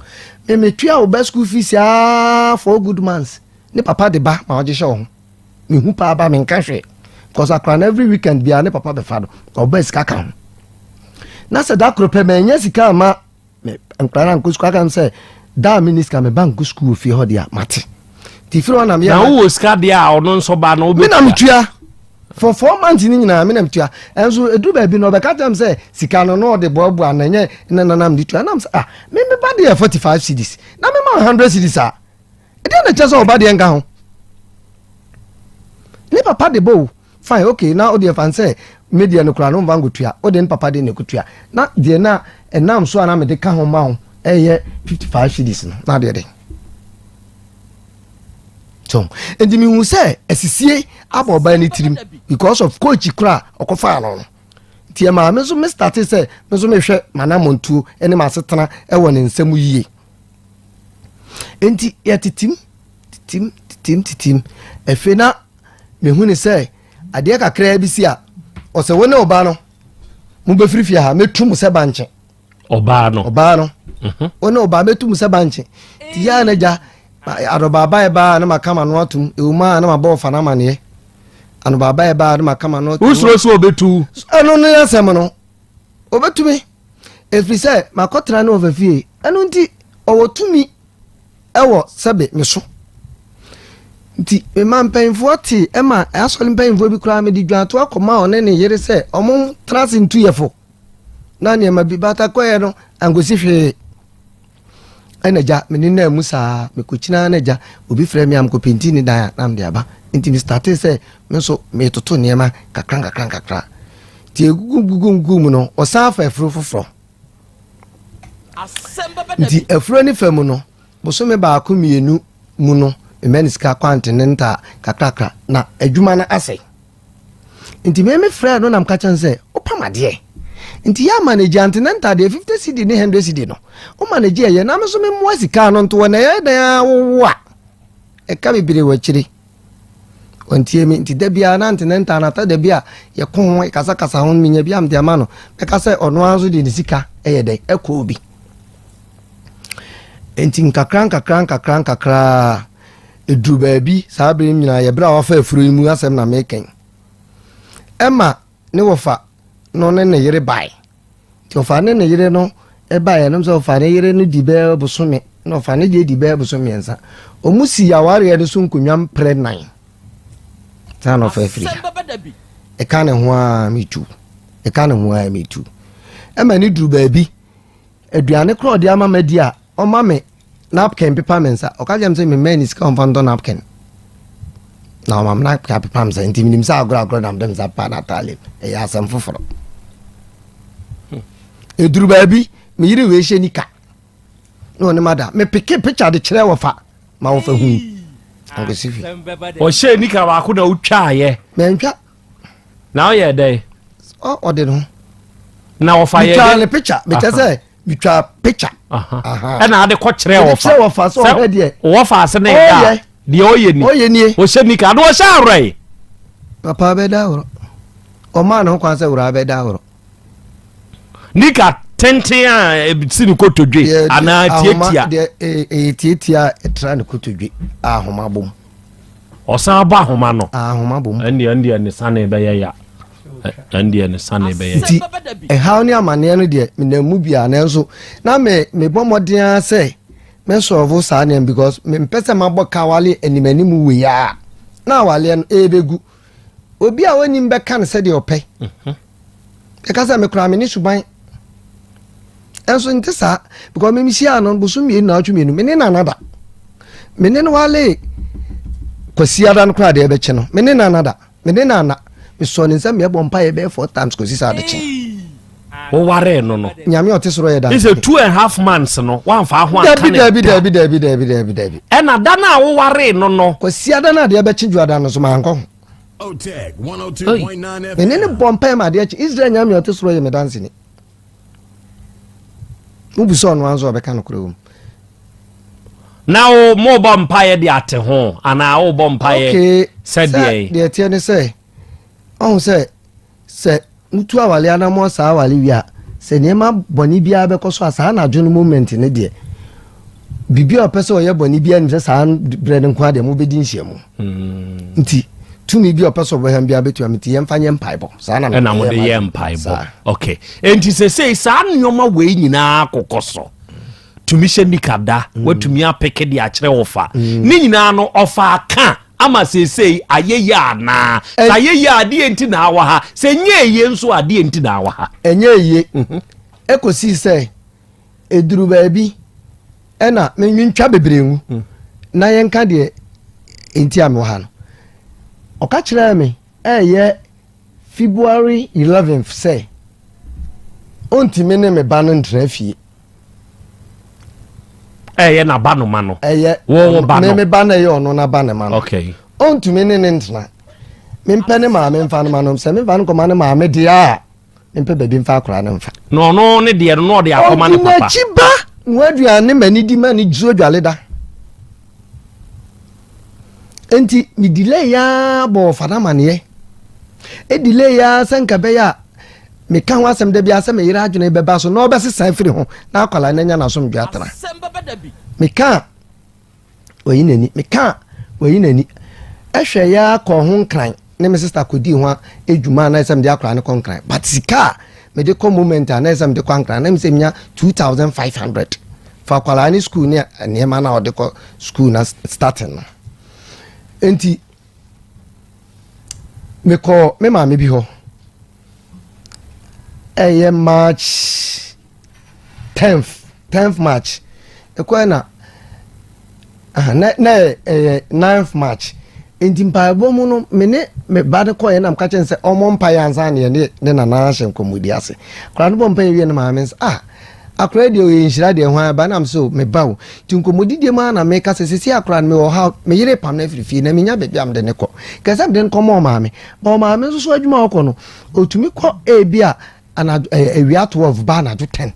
Me metua wo ba school fees aa 4 good months. Ne papa de ba ma ɔgye hyɛ wo ho. Mehu paa ba menka hwee. Because akora no every weekend biara ne papa bɛfa no. Ɔba sika ka ho. Na sɛ da koro pɛ manya sika ama me nkora no ankɔ sukuu aka m sɛ da a menni sika me ba nkɔ sukuu wɔ fie hɔ deɛ a mate. Nti firi hɔ na meyɛ Na wowɔ sika deɛ a ɔno nso ba no me na metua for 4 months ni nyinaa me na metua. Ɛnso ɛduru baabi no ɔbɛka kyerɛ m sɛ sika no na ɔde boaboa na ɛnyɛ na nanam de tua. Nam sɛ ah, me me ba deɛ 45 cedis na me ma 100 cedis a ɛdeɛ na kyerɛ sɛ ɔba deɛ nka ho. Ne papa de bɔ o, fine, okay, na ɔdeɛ fan sɛ me deɛ no koraa no mfa nkotua, ɔde ne papa de na ɛkotua. Na deɛ na ɛnam so a na mede ka ho ma ho ɛyɛ 55 cedis no na adeɛ den. So nti mehu sɛ asisie abɔ ɔbaa ne tirim because of coach kora ɔkɔfaa no no. Nti ɛmaa me nso me starte sɛ me nso mehwɛ m'anammɔntuo ne m'asetena ɛwɔ ne nsam yie. Nti yɛtetem tetem tetem tetem. Afei na mehu ne sɛ adeɛ kakraa bi si a ɔsɛ wo ne ɔbaa no mobɛfiri fie ha, mɛtu mo sɛ bankye. Ɔbaa no. Ɔbaa no. Wo ne ɔbaa mɛtu mo sɛ bankye. Nti yɛ a na gya adɔbaaba ɛbaa na maka m'ano atom, ɛwɔ mu a na mabɔ ɔfa no amaneɛ. Anɔbaaba ɛbaa na maka m'ano atom. Wosuro sɛ ɔbɛtu? Ɛno ne asɛm no. Ɔbɛtumi. Ɛfiri sɛ makɔtena ne ɔfa fie. Ɛno nti ɔwɔ tumi ɛwɔ sɛbe me so. Nti mema mpanyinfoɔ te ɛma asɔre mpanyinfoɔ bi koraa mede dwanto akɔma ɔne ne yere sɛ ɔmo tena ase ntu yɛfo. Na nneɛma bi bata kɔɛ no ankosi hwee. Ɛna gya me ne nan mu saa mekɔkyina na gya obi frɛ me a mekɔpenti ne dan a na mede aba. Nti me starte sɛ me nso metoto nneɛma kakra nkakra nkakra. Nti egugu gugu mu no ɔsan fa afuro foforɔ. Nti afuro ne fa mu no bosome baako mmienu mu no mema ne sika kwante ne nta kakrakra na adwuma no asɛe. Nti me me frɛ no na mka kyerɛ no sɛ wopam adeɛ. Nti yɛ ama no gye antenatal deɛ 50 cedi ne 100 cedi no. Woma no gye ɛyɛ na me nso memmoa sika no nto hɔ na ɛyɛ dan a wowo a ɛka bebree wɔ akyire. Ɔntie me nti da biara na antenatal no ata da bi a yɛko ho yɛkasakasa ho menya bi a mede ama no. Bɛka sɛ ɔno ara nso de ne sika ɛyɛ dɛn ɛkɔɔ bi. Nti nkakra nkakra nkakra nkakra ɛduru baabi saa bere nyinaa yɛbrɛ a wafa afuro yi mu asɛm na mekɛn. Ɛma ne wɔfa no ne ne yere bae. Nti ɔfa ne ne yere no baeɛ nom sɛ ɔfa ne yere no di bɛɛ bosome na ɔfa ne deɛ di bɛɛ bosome mmiɛnsa. Ɔmo si awareɛ no so nkonnwa mprɛ nan. Saa na ɔfa afiri ha. Ɛka ne ho a metu. Ɛka ne ho a metu. Ɛma ne duru baabi aduane korɔ ɔde ama madi a ɔma me napkin pepa me nsa. Ɔka kyerɛ me sɛ memmɛn ne sika ɔmfa ntɔ napkin. Na ɔma me napkin apepa me nsa nti menim sɛ agorɔ agorɔ na mede me nsa pepa n'ataale. Ɛyɛ asɛm foforɔ. Ɛduru baabi me yere wei hyɛ nika na ɔne ma da. Mepeke picture de kyerɛ wɔfa ma wɔfa hu. Ankɔsi hwee. Ɔhyɛ nika baako na wotwaayɛ. Mantwa. Na ɔyɛ dɛn? Ɔde ne ho. Na ɔfa yɛ dɛn? Metwaa ne picture. Mekyɛ sɛ metwaa picture. Ɛna ade kɔ kyerɛ wɔfa. Kyerɛ wɔfa sɛ ɔhwɛ deɛ. Wɔfa ase ne da. Deɛ ɔyɛ ni. Ɔyɛ nie. Ɔhyɛ nika. Na ɔhyɛ aworɔ yi. Papa bɛda aworɔ. Ɔmaa ne ho kwan sɛ wura bɛda aworɔ. Nika tenten a si ne kotodwe anaa tietia. Deɛ ɛyɛ tietia a ɛtra ne kotodwe a ahoma bom. Ɔsan bɔ ahoma no. Ahoma bom. Ɛndeɛ ɛndeɛ ne sane bɛyɛ ya. Ɛndeɛ ne sane bɛyɛ ya. Nti ɛhaw ne amanneɛ no deɛ menam mu biara nanso na me mebɔ mmɔden ara sɛ Mɛsɔlvo saa nneɛma because mempɛ sɛ mabɔ ka awale anim anim wei a na awaleɛ no ɛbɛgu. Obi a ɔnnim bɛka no sɛdeɛ ɔpɛ. Ɛka sɛ me koraa me ne suban. Ɛnso nte saa because me mehyiaa no bosom mmienu na ɔtwe mmienu me ne nana da. Me ne no wale kwasiada no koraa deɛ ɛbɛkye no me ne nana da. Me ne no anna. Mesɔɔ ne nsa mmiɛ bɔ mpaeɛ bɛyɛ four times kɔsi sɛ ade kye. Wowaree no no. Nyame a ɔte soro yɛ danseni. Sɛ 2½ months no woamfa ho anka ne da. Dabi dabi dabi dabi dabi dabi. Ɛna da no a wowaree no no. Kwasiada no adeɛ bɛkye dwoada no so mankɔ ho. Me ne no bɔ mpaeɛ ma adeɛ kye. Israel Nyame a ɔte soro yɛ me danseni. Wobisa ɔno ara nso a ɔbɛka nokorɛ wɔ mu. Na wo mobɔ mpaeɛ de ate ho anaa wobɔ mpaeɛ Okay, sɛ sɛ deɛn? deɛ ɛteɛ ne sɛ ɔhu sɛ sɛ wotu awale anamɔ saa awale wie a sɛ nneɛma bɔne biara bɛkɔ so a saa anadwo no moment no deɛ biribi a ɔpɛ sɛ ɔyɛ bɔne biara nim sɛ saa berɛ no nko ara deɛ mobɛdi nhyiamu. Nti tumi bi a ɔpɛ sɛ ɔbɛham biara bɛtumi ama nti yɛmfa nyɛ mpaebɔ. Saa na ɛna mode yɛ mpaebɔ. Okay. Enti sesei saa nneɛma wei nyinaa kokɔ so. Tumi hyɛ nika da, watumi apeke de akyerɛ ɔfa. Ne nyinaa no ɔfa aka ama sesei ayɛ yie anaa? Sɛ ayɛ yie a adeɛ nti na awɔ ha. Sɛ nyɛ yie nso adeɛ nti na awɔ ha. Ɛnyɛ yie. Ɛkɔsii sɛ ɛduru baabi ɛna mentwa bebree ngu mm. na yɛnka deɛ nti a mewɔ ha no ɔka kyerɛɛ me ɛyɛ February 11th sɛ ɔntumi ne me ba no ntena fie ɛyɛ n'aba no ma no ɛyɛ wɔwɔ ba no me ba no ɛyɛ ɔno n'aba ne ma no okay ɔntumi ne ne ntena mempɛ ne maame mfa no ma no sɛ memfa no kɔma ne maame deɛ a mempɛ baabi mfa akwadaa no mfa. Na ɔno ne deɛ no na ɔde akɔma ne papa. Ɔdi n'akyi ba noa aduane ma ne di ma ne zuo dwale da. Nti me delay ya bɔɔ fa no amaneɛ. E delay ya sɛ nka bɛyɛ a meka ho asɛm da biara sɛ me yere adwene bɛba so na ɔbɛsesa afiri ho na akwadaa no anya n'asomdwe atena. Meka Wayi n'ani. Meka a, wayi n'ani. Ɛhwɛ yɛ ara kɔɔ ho nkran ne me sister kɔdii ho adwuma a na ɛsɛ mede akwadaa no kɔ nkran. But sika a mede kɔ moment a na ɛsɛ mede kɔ nkran na mesɛ menya 2500 for akwadaa ne school ne nneɛma na ɔde kɔ school na starting no. Enti mekɔɔ me maame bi hɔ. Ɛyɛ March 10th 10th March ɛkɔɛ na na na ɛyɛ 9th March nti mpaebɔ mu no me ne me ba no kɔɛ na meka kyerɛ no sɛ ɔmmɔ mpaeɛ ansa na yɛne ne nana ahyɛ nkɔmmɔdi ase akwadaa no bɔ mpaeɛ wie no maame nsa ah akwadaa deɛ ɔyɛ nhyira deɛ hwan ba nam so me ba o nti nkɔmmɔdidie mu ara na meka sɛ sisi akwadaa no mewɔ ha me yere pam no afiri fie na menya baabi a mede ne kɔ kɛsɛ mede no kɔma ɔmaame ba ɔmaame nso so adwuma a ɔkɔ no ɔtumi kɔ ebi a anadwo ɛɛ awia 12 ba anadwo 10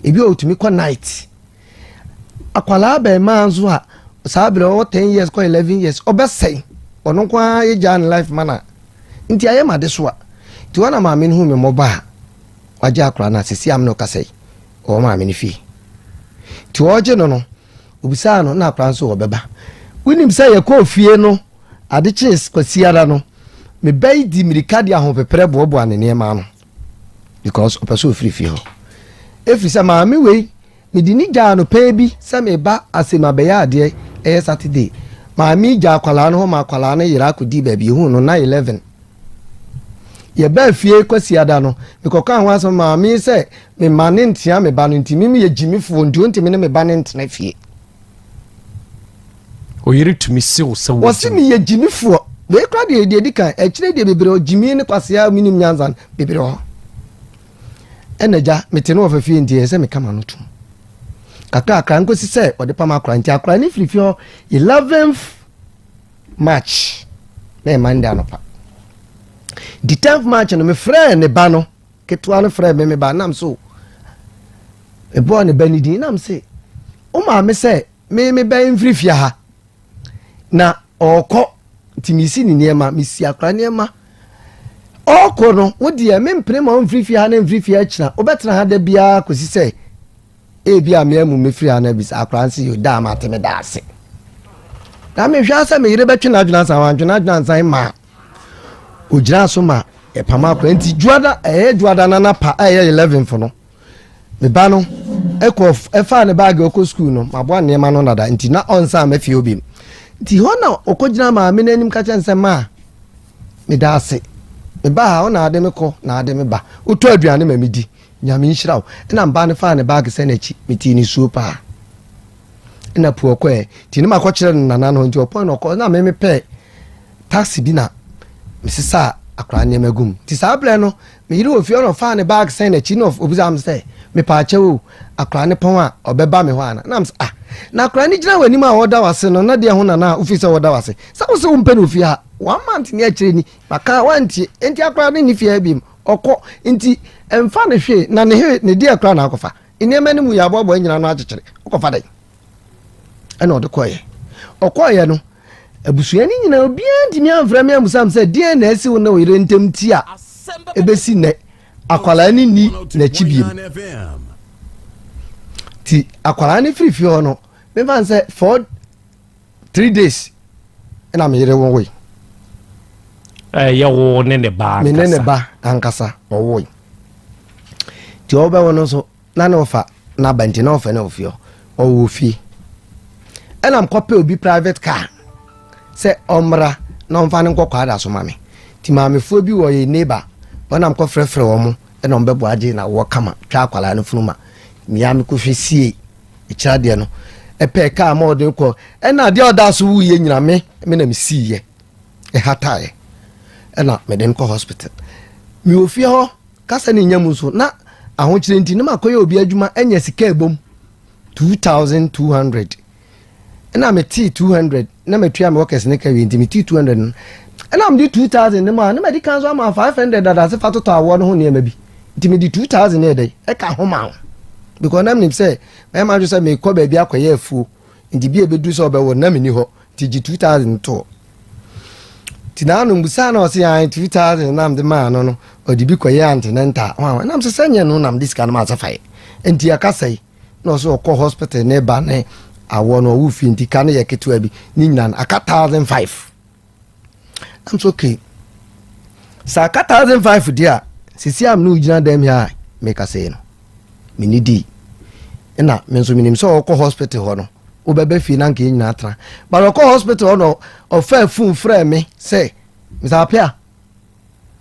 ebi a otumi kɔ night akwadaa bɛrima nso a saa berɛ ɔwɔ 10 years kɔ 11 years ɔbɛsɛe ɔno nko ara yɛgyaa ne life ma na nti ayɛ ma de so a nti wɔn na maame no hu me mmɔbɔ a wagye akwadaa no a sisi amene ɔkasa yi ɔwɔ maame no fie nti ɔregye no no obisaa no na akwadaa nso ɔbɛba wonim sɛ yɛkɔɔ fie no Ade kyee Kwasiada no, me ba yi di mmirika de ahopeprɛ boaboa ne nneɛma ano because ɔpɛ sɛ ɔfiri fie hɔ. Ɛfiri sɛ maame wei, mede ne gyaa no pɛn bi sɛ meba asɛm abɛyɛ adeɛ, ɛyɛ Saturday. Maame yi gyaa akwadaa no hɔ ma akwadaa no yera akɔdii baabi. Yɛhuu no 9:11. Yɛbaa fie Kwasiada no, mekɔkaa ho asɛm maame yi sɛ mema ne ntea me ba no nti, me meyɛ gyimifoɔ nti ɔntumi ne me ba no ntena fie. Oyere tumi se wo sɛ wo. Wɔse meyɛ gyimifoɔ. Wei koraa deɛ deɛ ɛdi kan akyire deɛ bebree wɔ gyimi ne kwasea menim nyansa no bebree wɔ hɔ. Ɛna gya mete no wɔfa fie nti ɛyɛ sɛ meka m'ano tom. Kakrakra nkosi sɛ ɔde pam akora nti akora ne firi fie hɔ 11th March na ɛyɛ Monday anɔpa. Nti 10th March no mefrɛɛ ne ba no ketewa no frɛɛ me me ba nam so mebɔɔ ne ba ne din nam se wo maame sɛ Me me bɛn mfiri fie ha na ɔɔkɔ nti mesi ne nneɛma mesi akora nneɛma ɔɔkɔ no wo deɛ mempene ma ɔmfiri fie ha na mfiri fie akyina wobɛtena ha da biara kɔsi sɛ ebi a mea mu mefiri ha na bisa akora nse yɛ daa mate me da ase na mehwɛ sɛ me yere bɛtwe n'adwene ansa wantwe n'adwene ansan ma ogyina so ma ɛpam akora nti dwoada ɛyɛ dwoada nanapa ɛyɛ 11 fo no Me ba no. Ɛkɔ ɛfaa ne baage ɔkɔ sukuu no, maboa nneɛma no dada nti na ɔnsan mma fie hɔ bio. Nti hɔ na ɔkɔgyina maame no anim ka kyerɛ no sɛ, Maa, meda ase. Mebaa ha, wo na ade me kɔ na ade me ba. Wotɔ aduane ma medi. Nyame nhyira wo. Ɛna mbaa no faa ne baage sɛ n'akyi. Metee nisuo paa. Ɛna puu ɔkɔɛ. Nti ne makɔkyerɛ no nana no hɔ nti ɔpɔn na ɔkɔ. Na me mepɛɛ taxi bi na mesesaa akwadaa nneɛma gu mu. Nti saa berɛ no, me yere wɔ fie hɔ na ɔfaa ne bag sɛn n'akyi na ɔbisaa me sɛ, mepaakyɛw o, akwadaa no pɔn a ɔbɛba me hɔ ana? Na mesɛ, ah, na akwadaa no gyina w'anim a ɔda w'ase no, na deɛ ho nana a wofii sɛ ɔda w'ase? Sɛ wo sɛ wompɛ no wɔ fie ha, one month ni akyire ni, maka a woantie, enti akwadaa no nni fie ha biom, ɔkɔ, nti ɛmfa no hwee, na ne he, ne deɛ koraa na akɔfa. Nneɛma no mu yɛ aboaboa nyinaa no akyekyere, wokɔfa dɛn? Ɛna ɔde kɔeɛ. Ɔkɔeɛ no, abusua no nyinaa obiara ntumi amfrɛ me ammusa me sɛ deɛn na asi wo ne wo yere ntam ti a ɛbɛsi nnɛ akwadaa no nni n'akyi biem. Nti akwadaa no firi fie hɔ no, memfa no sɛ 4, 3 days ɛna me yere wowoe. Ɛyɛ wo ne ne ba ankasa? Me ne ne ba ankasa ɔwoe. Nti ɔbɛwo no nso na ne ɔfa n'aba nti na ɔfɛ ne ofie hɔ ɔwɔ fie ɛna mkɔpɛ obi private car sɛ ɔmmra na ɔmfa ne nkɔ kwaada so ma me. Nti maamefoɔ bi wɔ yɛ neighbor wɔn na mkɔfrɛfrɛ wɔn ɛna ɔmo bɛboa agye na wɔ kama twa akwadaa no funu ma mmea mekɔhwɛ sie ekyir adeɛ no ɛpɛ kaa ma ɔde kɔ. Ɛna adeɛ a ɔda so wuyɛ nyina me na mesiiɛ ɛhataeɛ ɛna mede no kɔ hospital. Mewɔ fie hɔ kasa ne nya mu nso na ahokyerɛ nti ne makɔyɛ obi adwuma anya sika ɛbom 2200 ɛna metee 200 na matua me workers ne ka wie. Nti metee 200 no ɛna mede 2000 ne mu a ne madi kan so ama 500 dada se fa totɔ awoɔ no ho nneɛma bi. Nti mede 2000 ne ɛdɛ ɛka ho ma wo because na menim sɛ mɛma adwo sɛ mekɔ baabi akɔyɛ afuo nti bi a ɛbɛduru sɛ ɔbɛwɔ na menni hɔ nti gye 2000 toɔ. Nti na ano mbusa na ɔse an 2000 na mede maa no no ɔde bi kɔyɛ antenatal hwan nam sɛ sɛ nyɛ no nam de sika no ma asɛ faeɛ. Nti akasa yi na ɔsɛ ɔkɔ hospital ne ba ne awɔ no ɔwo fie nti ka no yɛ ketewa bi ne nyina no aka 1500. Am so okay sɛ aka 1500 deɛ a sisi am ne wogyina dɛm ha a mekasa yi no menni dii ɛna me nso menim sɛ ɔkɔ hospital hɔ no wobɛbɛ fie na nka yɛn nyinaa tena. But ɔkɔ hospital hɔ no ɔfaa phone frɛ me sɛ, "Mr. Apia,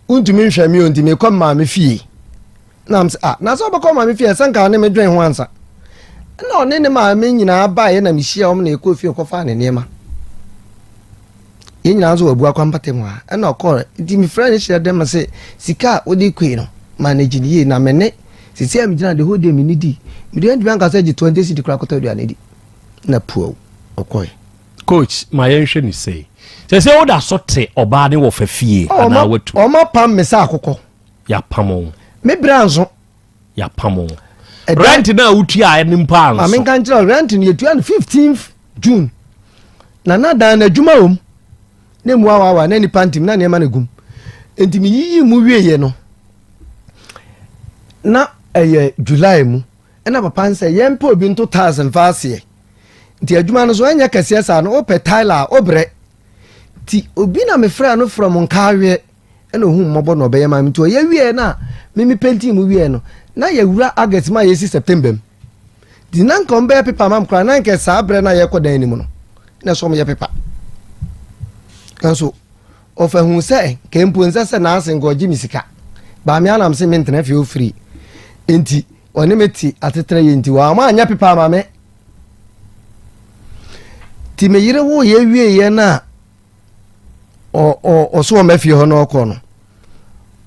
wontumi nhwɛ me o, nti mekɔ maame fie." Na m sɛ, "Ah, na sɛ wobɛkɔ maame fie ɛsɛ nka ne medwen ho ansa." Ɛna ɔne ne maame nyinaa baeɛ na mehyia wɔm na yɛkɔɔ fie kɔfaa ne nneɛma. Yɛn nyinaa nso wɔ abua kwampate mu ha. Ɛna ɔkɔɔ nti mefrɛ no hyerɛ dɛm sɛ sika a wode kɔi no manage no yie na me ne sisi a megyina the whole day menni di mede antumi anka sɛ gye 20 cedi koraa kɔtɔ aduane di na puaw ɔkɔe. Coach, ma yɛnhwɛ ne sei sɛ woda so te ɔbaa ne wɔfa fie anaa watu? Ɔma pam me sɛ akokɔ. Yɛapam wo? Me berɛ nso. Yɛapam wo. Rent no a wotua ɛne mpo anso? Maame nka nkyerɛ, rent no yɛtua no 15th June na na dan no adwuma wɔ mu na emu awaawa na nipa ntim na nneɛma no gum nti meyiyi mu wieɛ no na ɛyɛ July mu. Ɛna papa n sɛ yɛmpɛ obi nto tiles mfa aseɛ nti adwuma no so ɛnyɛ kɛseɛ saa no wopɛ tile a wobrɛ nti obi na mefrɛ no from Nkaaweɛ ɛna ohun mmɔbɔ na ɔbɛyɛ maa mi. Nti ɔyɛ wieɛ no a mimi painting mu wieɛ no na yɛwura August mu a yɛsi September mu nti na nka ɔmbɛyɛ paper ma m koraa na nka saa berɛ no a yɛkɔ dan anim no na ɛsɛ ɔmyɛ paper nso ɔfa hu sɛ nka mpo nsɛ sɛ naase nka ɔgye me sika baame anam se mentena fie ofiri nti ɔne me te atetena yɛ nti wɔama anyɛ paper ama me. Nti me yere wo yɛ wieɛ no a ɔso ɔma fie hɔ na ɔkɔ no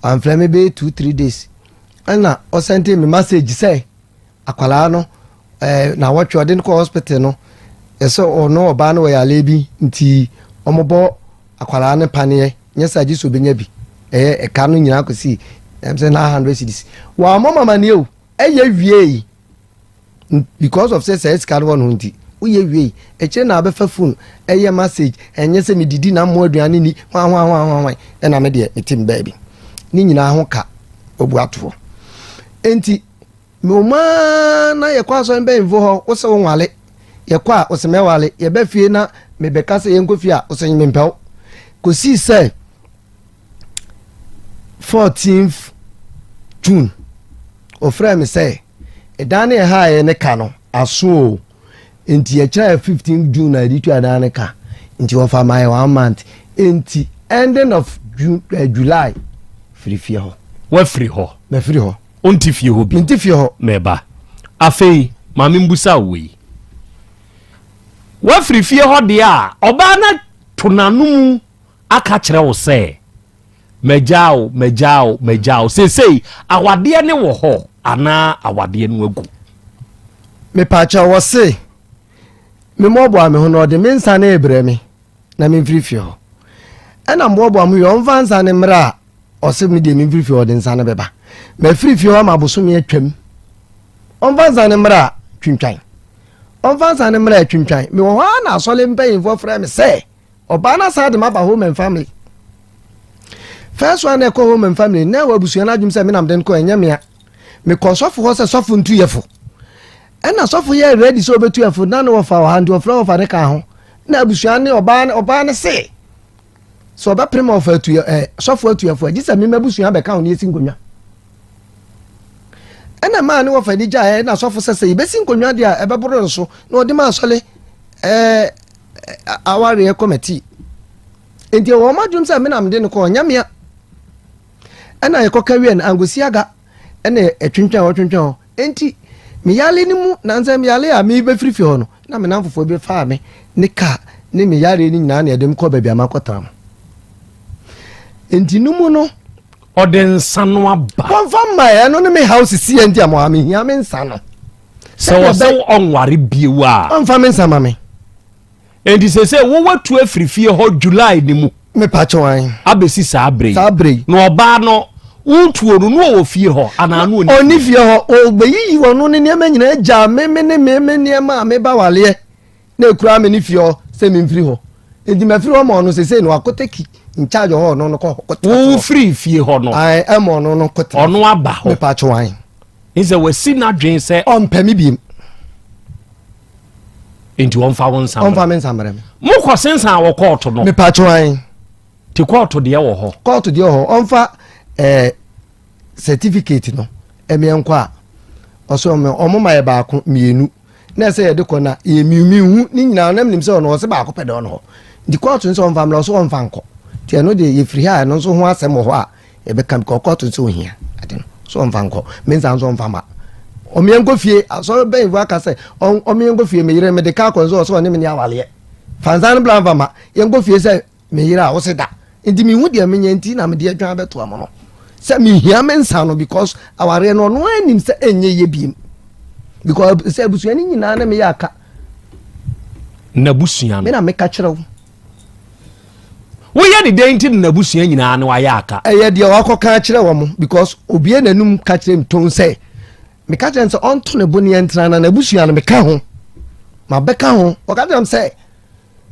amfrɛ me bɛyɛ 2, 3 days ɛna ɔsend me message sɛ akwalaa no na wɔtwe ɔde no kɔ hospital no ɛsɛ ɔno ɔbaa no wɔyɛ ale bi nti ɔmobɔ akwalaa no paneɛ nyɛ sɛ agye sɛ obɛnya bi ɛyɛ ɛka no nyinaa kɔsi ɛm sɛ 900 cedis. Wɔamɔ mamaneɛ o ɛyɛ wie because of sɛ sika no wɔ no ho nti woyɛ wie ɛkyerɛ na abɛfa phone ɛyɛ message ɛnyɛ sɛ medidi na mmoa aduane ni hwan hwan hwan hwan hwan. Ɛna me deɛ mete me baabi ne nyinaa ho ka obu atoɔ nti meomaa na yɛkɔ asɔre mpanyimfo hɔ wo sɛ wo nwale yɛkɔ a wosɛ mɛwale yɛbɛ fie na mebɛka sɛ yɛnkɔ fie a wosɛ mempɛw kɔsii sɛ 14th June ɔfrɛ me sɛ Ɛdan no yɛhaeɛ ne ka no aso o, nti yɛkyerɛ 15 June na yɛde tua dan no ka, nti wɔfa ma yɛ one month, nti ending of June, July firi fie hɔ. Wafiri hɔ? Mafiri hɔ. Wonte fie hɔ bi? Mente fie hɔ. Mɛba. Afei maame mbusa wo wei, wafiri fie hɔ deɛ a, ɔbaa no to n'ano mu aka kyerɛ wo sɛ magyaa wo, magyaa wo, magyaa wo. Seesei awadeɛ ne wɔ hɔ anaa awadeɛ no agu? Mepaakyɛ, wɔ se memmɔboa me ho na ɔde me nsa no rebrɛ me na memfiri fie hɔ, ɛna mboaboa mo wie, ɔmfa nsa no mmerɛ a ɔse me deɛ memfiri fie hɔ, ɔde nsa no bɛba. Mafiri fie hɔ ama abosome atwam, ɔmfa nsa no mmerɛ a twintwan, ɔmfa nsa no mmerɛ a twintwan. Mewɔ hɔ a na asɔle mpanyimfoɔ frɛ me sɛ ɔbaa no asan de maba Home and Family. First one na ɛkɔ Home and Family na ɛwɔ abusua no adwom sɛ menam de no kɔ, ɛnyɛ mea. Mekɔ sɔfo hɔ sɛ sɔfo ntu yɛfo, ɛna sɔfo yɛ ready sɛ ɔbɛtu yɛfo na ne wɔfa wɔ ha, nti ɔfrɛ wɔfa ne ka ho na abusua ne ɔbaa ne ɔbaa ne se sɛ ɔbɛpere ma ɔfa atu ɛ sɔfo atu yɛfo, agye sɛ mema abusua bɛka ho ne yɛsi nkonnwa. Ɛna maa ne wɔfa ani gyaeɛ, na sɔfo sɛ yɛbɛsi nkonnwa deɛ a ɛbɛboro no so na ɔde ma asɔle awareɛ committee, nti wɔn adwom sɛ menam de no kɔ, ɔnyɛ mea. Ɛna yɛkɔka wie no angosi aga, ɛna ɛtwentwɛn hɔ twentwɛn hɔ, nti meyale no mu nansɛ meyale a mebɛfiri fie hɔ no na me namfofoɔ bi faa me ne kaa ne me yare no nyinaa na yɛde me kɔ baabi a makɔtena no, nti no mu no. Ɔde nsa no aba? Wɔmfa mma ɛ, ɛno ne me haw sisi yɛ, nti ama mehia me nsa no. Sɛ wɔ sɛ ɔnware bio a ɔmfa me nsa ma me. Enti sɛ wowatu afiri fie hɔ July ne mu Mepakyɛ wan. Abɛsi saa berɛ yi Saa berɛ yi. Na ɔbaa no wotuo no na ɔwɔ fie hɔ anaa no ɔni? Ɔni fie hɔ. Ɔbɛyiyi ɔno ne nneɛma nyinaa gya me, me ne me me nneɛma a meba waleɛ na ekura me ne fie hɔ sɛ memfiri hɔ, nti mafiri hɔ ma ɔno. Sesei no wakɔ take in charge hɔ, ɔno no kɔ hɔ kɔtena Wo firi fie hɔ no Ae, ɛma ɔno no kɔtena. Ɔno aba hɔ? Mepakyɛ wan. Ne sɛ wasi n'adwene sɛ ɔmpɛ me biem. Nti ɔmfa wo nsa? Ɔmfa me nsa mmerɛ me. Mokɔ sensan wɔ kɔɔto no? Mepakyɛ wan. Nti kɔɔto deɛ wɔ hɔ? Kɔɔto deɛ wɔ hɔ. Ɔmfa certificate no ɛmeɛ nkɔ a ɔsɛ ɔmo ma yɛ baako mmienu na ɛsɛ yɛde kɔ na yɛ miumiuhu ne nyinaa na menim sɛ ɔno ɔsɛ baako pɛ dɛ ɔno hɔ, nti kɔɔto nso ɔmfa mmerɛ, ɔsɛ ɔmfa nkɔ, nti ɛno deɛ yɛfiri ha a, ɛno nso ho asɛm wɔ hɔ a yɛbɛka bi kɔ kɔɔto nso ohia ade no so ɔmfa nkɔ, me nsa nso ɔmfa ma ɔmeɛ nkɔ fie. Asɔre bɛyinfo aka sɛ ɔmeɛ nkɔ fie, meyere mede kaa kɔ nso ɔsɛ ɔne me ne awaleɛ fa nsa no bla mfa ma yɛnkɔ fie sɛ meyere a wose da, nti mehu deɛ menyɛ, nti na mede adwan bɛtoa mo no sɛ mehia me nsa no, because awareɛ no ɔno anim sɛ ɛnyɛ yɛ biem, because sɛ abusua no nyinaa ne meyɛ aka. N'abusua no? Me na meka kyerɛ wo. Woyɛ ne dɛn nti na n'abusua nyinaa no ayɛ aka? Ɛyɛ deɛ wakɔka akyerɛ wɔ mo, because obie n'anum ka kyerɛ m ton sɛ meka kyerɛ no sɛ ɔnto ne bo ne yɛntena na n'abusua no meka ho mabɛka ho. Ɔka kyerɛ m sɛ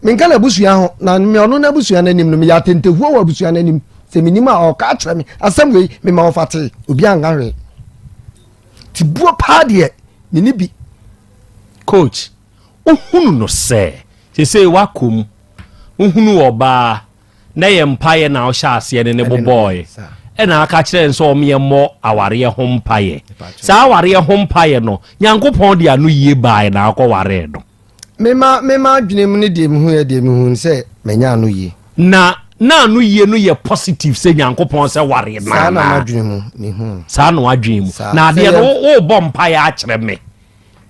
menka n'abusua ho na me ɔno n'abusua no anim no meyɛ atentehuo wɔ abusua no anim sɛ menim a ɔka akyerɛ me asɛm wei mema ɔfa tee obi anka hwee, nti buo paa deɛ mene bi. Coach, wohunu no sɛ sesei woakɔ mu, wohunu ɔbaa na yɛ mpaeɛ na wohyɛ aseɛ ne ne bobɔɔe ɛna aka kyerɛ n sɛ ɔmeɛ mmɔ awareɛ ho mpaeɛ. Saa awareɛ ho mpaeɛ no, Nyankopɔn de ano yie baeɛ na akɔwaree no? Mema adwene mu ne deɛ mehu yɛ deɛ mehu sɛ manya ano yie. Na ano yie no yɛ positive sɛ Nyankopɔn sɛ ware no? Saa na m'adwene mu mehu. Saa na wadwene mu na adeɛ no wobɔ mpaeɛ akyerɛ me,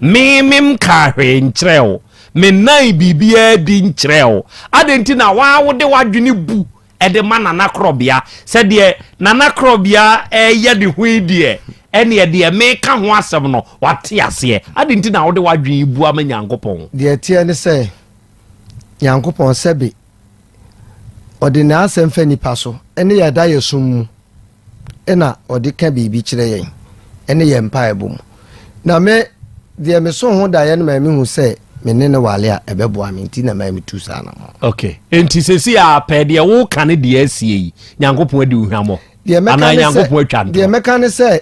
me memka hwee nkyerɛ wo, me nan biribiara di nkyerɛ wo, adɛn nti na waa wode w'adwene bu ɛde ma Nana Korɔbea sɛdeɛ Nana Korɔbea ɛyɛ ne ho yi deɛ, ɛneɛ deɛ meka ho asɛm no wate aseɛ? Adɛn nti na wode w'adwene bu ama Nyankopɔn? Deɛ ɛteɛ ne sɛ Nyankopɔn sɛbe ɔde n'asɛm fa nipa so ɛne yɛda yɛ som mu ɛna ɔde ka biribi kyerɛ yɛn ɛne yɛn mpaebɔ mu, na me deɛ meso ho daeɛ no ma mehu sɛ me ne no wale a ɛbɛboa me, nti na ma metu saa na Okay, enti sɛsi a pɛɛ deɛ woka ne deɛ asie yi, Nyankopɔn adi wo hwammɔ anaa Nyankopɔn atwa ntorɔ? Deɛ mɛka ne sɛ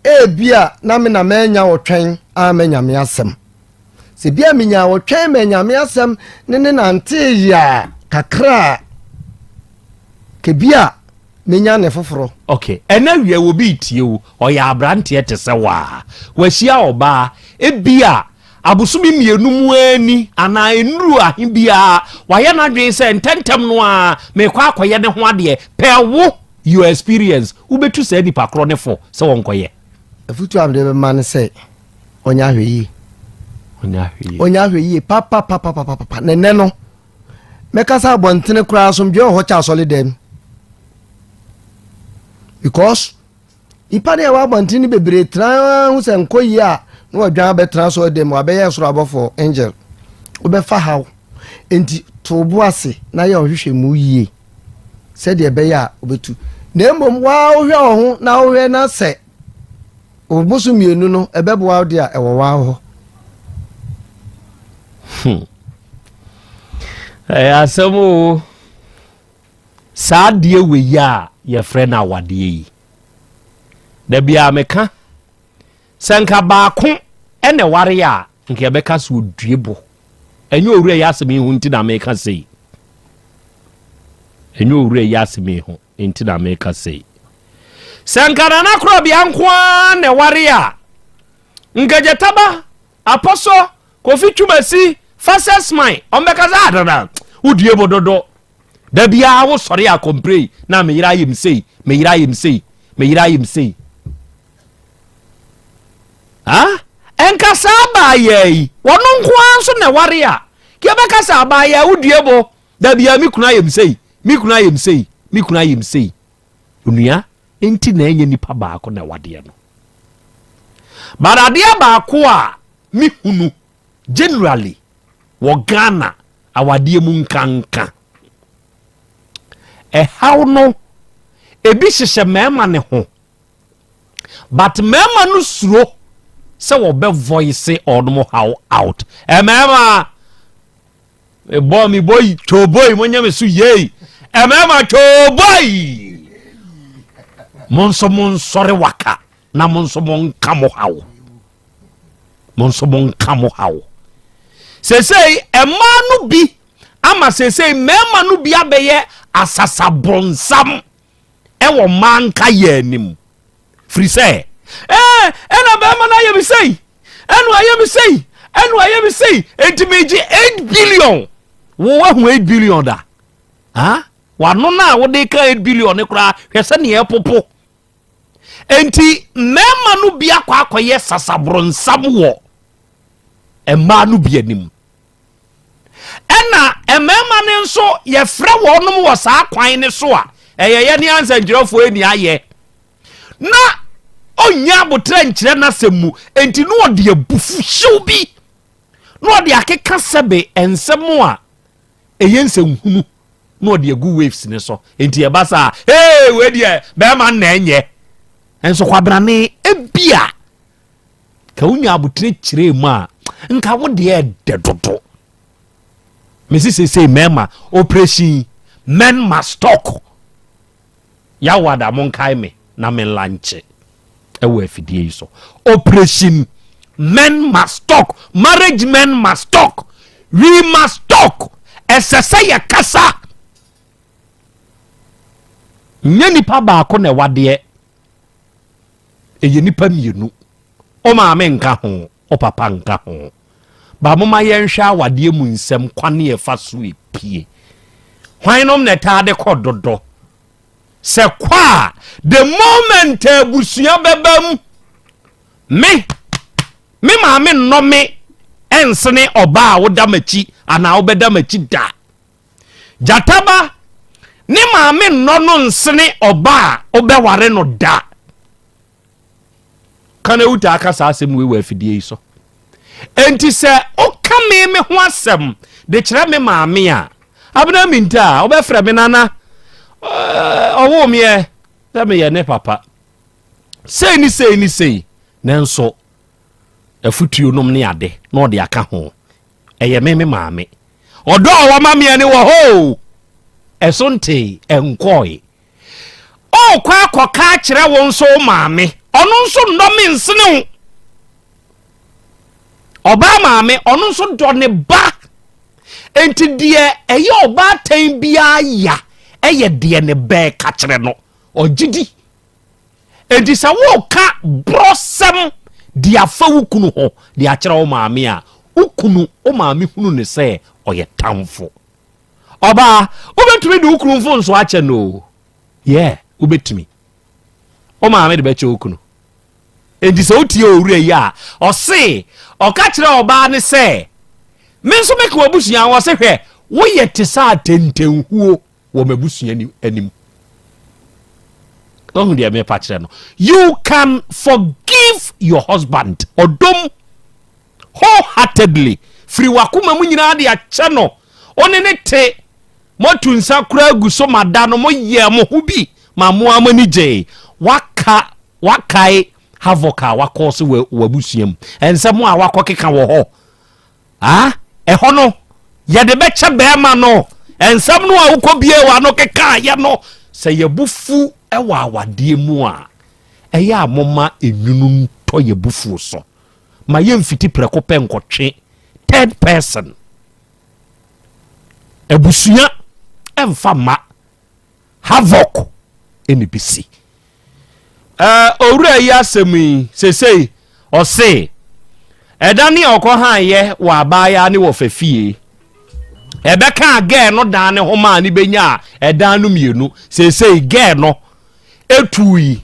ebia na me na manya ɔtwɛn a manya me asɛm sɛ bia menya ɔtwɛn manya me asɛm ne ne nantee yɛ a kakra a kebia. Menya ne foforɔ. Ok, ɛnɛ wia obi retie wo, ɔyɛ abranteɛ te sɛ wo a, wahyia ɔbaa, ebia abosome mmienu mu ara ni anaa nnuru ahe biara, wayɛ n'adwene sɛ ntɛntɛm no ara merekɔ akɔyɛ ne ho adeɛ, pɛ wo, your experience, wobɛtu saa nipa korɔ no fo sɛ ɔnkɔyɛ? Afotuo a mede bɛma ne sɛ ɔnyɛ ahwɛyie. Ɔnyɛ ahwɛyie. Ɔnyɛ ahwɛyie papapapapapa. Na ɛnɛ no, mɛka sɛ abɔntene koraa asomdwoeɛ wɔ hɔ kyɛ asɔre dɛm. Because nipa no ɛwɔ abɔntene no bebree tena ho sɛ nkɔ yie a na wɔdwan abɛtena asɔre dɛm wabɛyɛ soro abɔfoɔ angel. Wobɛfa haw. Nti to bo ase na yɛ ɔhwehwɛ mu yie sɛdeɛ ɛbɛyɛ a wobɛtu. Na mmom waa wohwɛ wo ho na wohwɛ na sɛ Bosom mmienu no ɛbɛboa wo de a ɛwɔ waa hɔ. Ɛyɛ asɛm o. Saa adeɛ wei a yɛfrɛ no awadeɛ yi. Da biara meka sɛ nka baako ɛna ɛware a nka yɛbɛka sɛ odue bo. Ɛnyɛ owura yi asɛm yi ho nti na meka sei. Ɛnyɛ owura yi asɛm yi ho. nti na meka sei. Sɛ nka Nana Korɔbea nko ara na ɛware a, nka Gyataba, Apɔsɔ, Kofi Twumasi, Fasɛsman, ɔmbɛka sɛ ah Nana, wodue bo dodo. Da biara wosɔre a kɔmprei na me yere ayɛ me sei, me yere ayɛ me sei, me yere ayɛ me sei. Ha? Ɛnka saa abaayaa yi, wɔno nko ara nso na ɛware a, yɛbɛka sɛ abaayaa wodue bo. Da biara me kunu ayɛ me sei, me kunu ayɛ me sei, me kunu ayɛ me sei. Onua, nti na ɛnyɛ nipa baako na ɛwadeɛ no. But adeɛ baako a me hunu generally wɔ Ghana awadeɛ mu nkanka, ɛhaw no ebi hyehyɛ mmarima ne ho, but mmarima no suro sɛ wɔbɛ voice ɔnom haw out. Mmarima mebɔ me boi twoboi monyɛ me so yei ɛmɛɛma twoboi mo nso monsɔre waka na mo nso monka mo haw mo nso monka mo haw sesei ɛmaa no bi ama sesei mmarima no bi abɛyɛ asasabronsam ɛwɔ mmaa nka yɛ anim firi sɛ ɛɛ ɛna bɛrima no ayɛ me sei ɛna ayɛ me sei ɛna ayɛ me sei enti megye 8 billion wo wahu 8 billion da ha wano no a wode ka 8 billion no koraa hwɛ sɛ neɛ ɛpopo enti mmarima no bi akɔ akɔyɛ sasaboronsam wɔ mmaa no bi anim Ɛna mmarima no nso yɛfrɛ wɔnom wɔ saa kwan no so a, ɛyɛ yɛ ne ansɛnkyerɛfoɔ ani ayɛ. Na ɔnnya aboterɛ nkyerɛ n'asɛm mu, enti na ɔde abufuhyew bi na ɔde akeka sɛbe nsɛm a ɛyɛ nsɛnhunu na ɔde agu waves ne so. Enti ɛba saa, ee wei deɛ bɛrima nna ɛnyɛ. Nso kwabrane ebia Ka wonya abotire kyerɛɛ mu a, nka wo deɛ ɛdɛ dodo. Mesi seesei mmarima operation men must talk. Yawada monkae me na me lanche ɛwɔ afidie yi so. Operation men must talk, marriage men must talk, we must talk. Ɛsɛ sɛ yɛkasa. Nyɛ nipa baako na ɛwadeɛ. Ɛyɛ nnipa mmienu. Wo maame nka ho, wo papa nka ho. Ba moma yɛnhwɛ awadeɛ mu nsɛm kwane ɛfa so ɛpie. Hwan nom na ɛtaa de kɔ dodo? Sɛ kɔ a, the moment abusua bɛba mu, me, me maame nnɔ me ɛnsene ɔbaa a woda m'akyi anaa wobɛda m'akyi da. Gyata ba, ne maame nnɔ no nsene ɔba a wobɛware no da. Ka na wotaa ka saa asɛm wei wɔ afidie yi so. Enti sɛ woka me me ho asɛm de kyerɛ me maame a, abena minta a wobɛfrɛ me nana ɔwoo meɛ sɛ meyɛ ne papa. Sei ne sei ne sei, nanso afutuo nom ne ade na ɔde aka ho. Ɛyɛ me me maame. Ɔdɔ a wama meɛ no wɔ hɔ o. Ɛso ntee, ɛnkɔe. Ɔrekɔ akɔka akyerɛ wo nso wo maame. Ɔno nso nnɔ me nsene wo. Ɔbaa maame, ɔno nso dɔ ne ba. Enti deɛ ɛyɛ ɔbaatan biara ya ɛyɛ deɛ ne bɛɛ ka kyerɛ no. Ɔgye di. Enti sɛ woreka borɔsɛm de afa wo kunu ho de akyerɛ wo maame a, wo kunu, wo maame hunu no sɛ ɔyɛ tamfo. Ɔbaa, wobɛtumi de wo kunu mfomsoɔ akyɛ no o. Yeah, wobɛtumi. Wo maame de bɛkyɛ wo kunu. Enti sɛ wotie owura yi a, ɔse, ɔka kyerɛ ɔbaa no sɛ, Me nso meka w'abusua ho. Ɔse, hwɛ, woyɛ te sɛ atɛntɛnhuo wɔ m'abusua anim. Wahu deɛ mepa kyerɛ no? You can forgive your husband. Ɔdom wholeheartedly. Firi w'akoma mu nyinaa de akyɛ no. Wo ne ne te. Moatu nsa koraa agu so ma da no moyɛɛ mo ho bi ma mo ara mo ani gyee. Waka wakae havoc a wakɔɔse wɔ w'abusua mu. Nsɛm a wakɔkeka wɔ hɔ. Ah, ɛhɔ no, yɛde bɛkyɛ bɛrima no. Nsɛm no a wokɔbie w'ano kekaeɛ no, sɛ yɛbo fu wɔ awadeɛ mu a, ɛyɛ a momma enwunu ntɔ yɛn abufuo so. Ma yɛmfiti prɛko pɛ nkɔtwe third person. Abusua ɛmfa mma havoc ɛna ɛbɛsi. Owura yi asɛm yi sesei ɔse ɛda ne a ɔkɔ haayɛ wɔ abaayaa ne wɔ fafie ɛbɛka gɛɛ no dan ne ho maa ne bɛnya ɛdan no mmienu sesei gɛɛ no ɛtui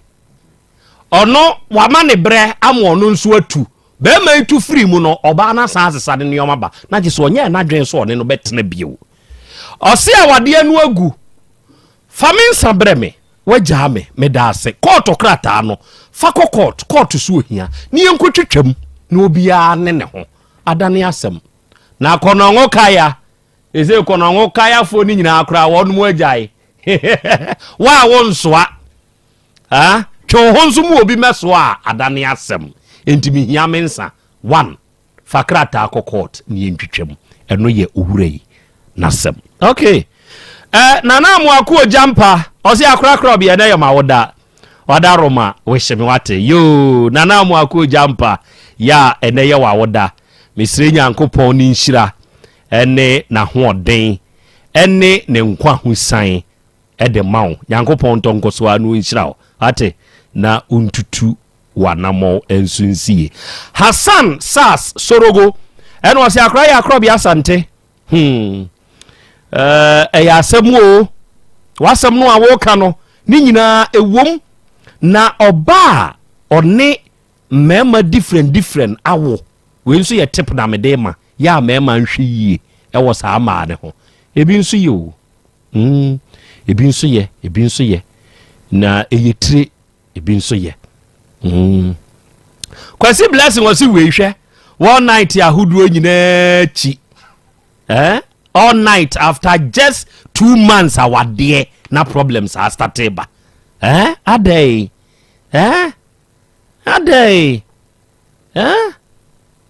Ɔno, wama ne berɛ ama ɔno nso atu. Barima yi tu firii mu no, ɔbaa no asan asesa ne nneɛma ba, na gye sɛ ɔnyɛɛ n'adwene sɛ ɔne no bɛtena bio. Ɔse awadeɛ no agu. Fa me nsa brɛ me. Woagyaa me. Meda ase. Kɔɔto krataa no, fa kɔ kɔɔto. Kɔɔto so ohia. Ne yɛnkɔtwitwam na obiara ne ne ho adane asɛm. Na kɔnɔngo kaya. Ɛsei kɔnɔngo kayafoɔ no nyinaa koraa wɔnom agyae. Wo a wonsoa. Ah, twe wo ho nso mu obi mɛsoa a adane asɛm. Enti mehia me nsa. One, fa krataa kɔ court na yɛntwitwa mu. Ɛno yɛ owura yi n'asɛm. Okay. Eh, Nana Amoako Ogyampa, ɔse akorakora ɔbea ɛnɛ yɛ m'awoda. Wada Roma, wehye me wate. Yoo, Nana Amoako Ogyampa, yɛ a ɛnɛ yɛ w'awoda. Mesrɛ Nyankopɔn ne nhyira ɛne n'ahoɔden ɛne ne nkwa ho san de ma wo. Nyankopɔn ntɔ nkɔso ara na ɔnhyira wo. Wate? Na ɔntutu w'anammɔn nso nsi yie. Hassan Sas Sorogo, ɛna ɔse akora yɛ akorɔbea Asante. Hmm. Ɛyɛ asɛm o. W'asɛm no a woka no, ne nyinaa ɛwom. Na ɔba a ɔne mmarima different different awo. Wei nso yɛ tip na mede ma. Yɛ a mmarima nhwɛ yie ɛwɔ saa mmaa no ho. Ebi nso yɛ o. Mm, ebi nso yɛ, ebi nso yɛ. Na ɛyɛ tire, ebi nso yɛ. Mm. Kwasi Blessing ɔsi wei hwɛ, one night ahodoɔ nyinaa akyi. Eh? All night after just 2 months awadeɛ na problems astate ba. Eh? Adɛn? Eh? Adɛn? Eh?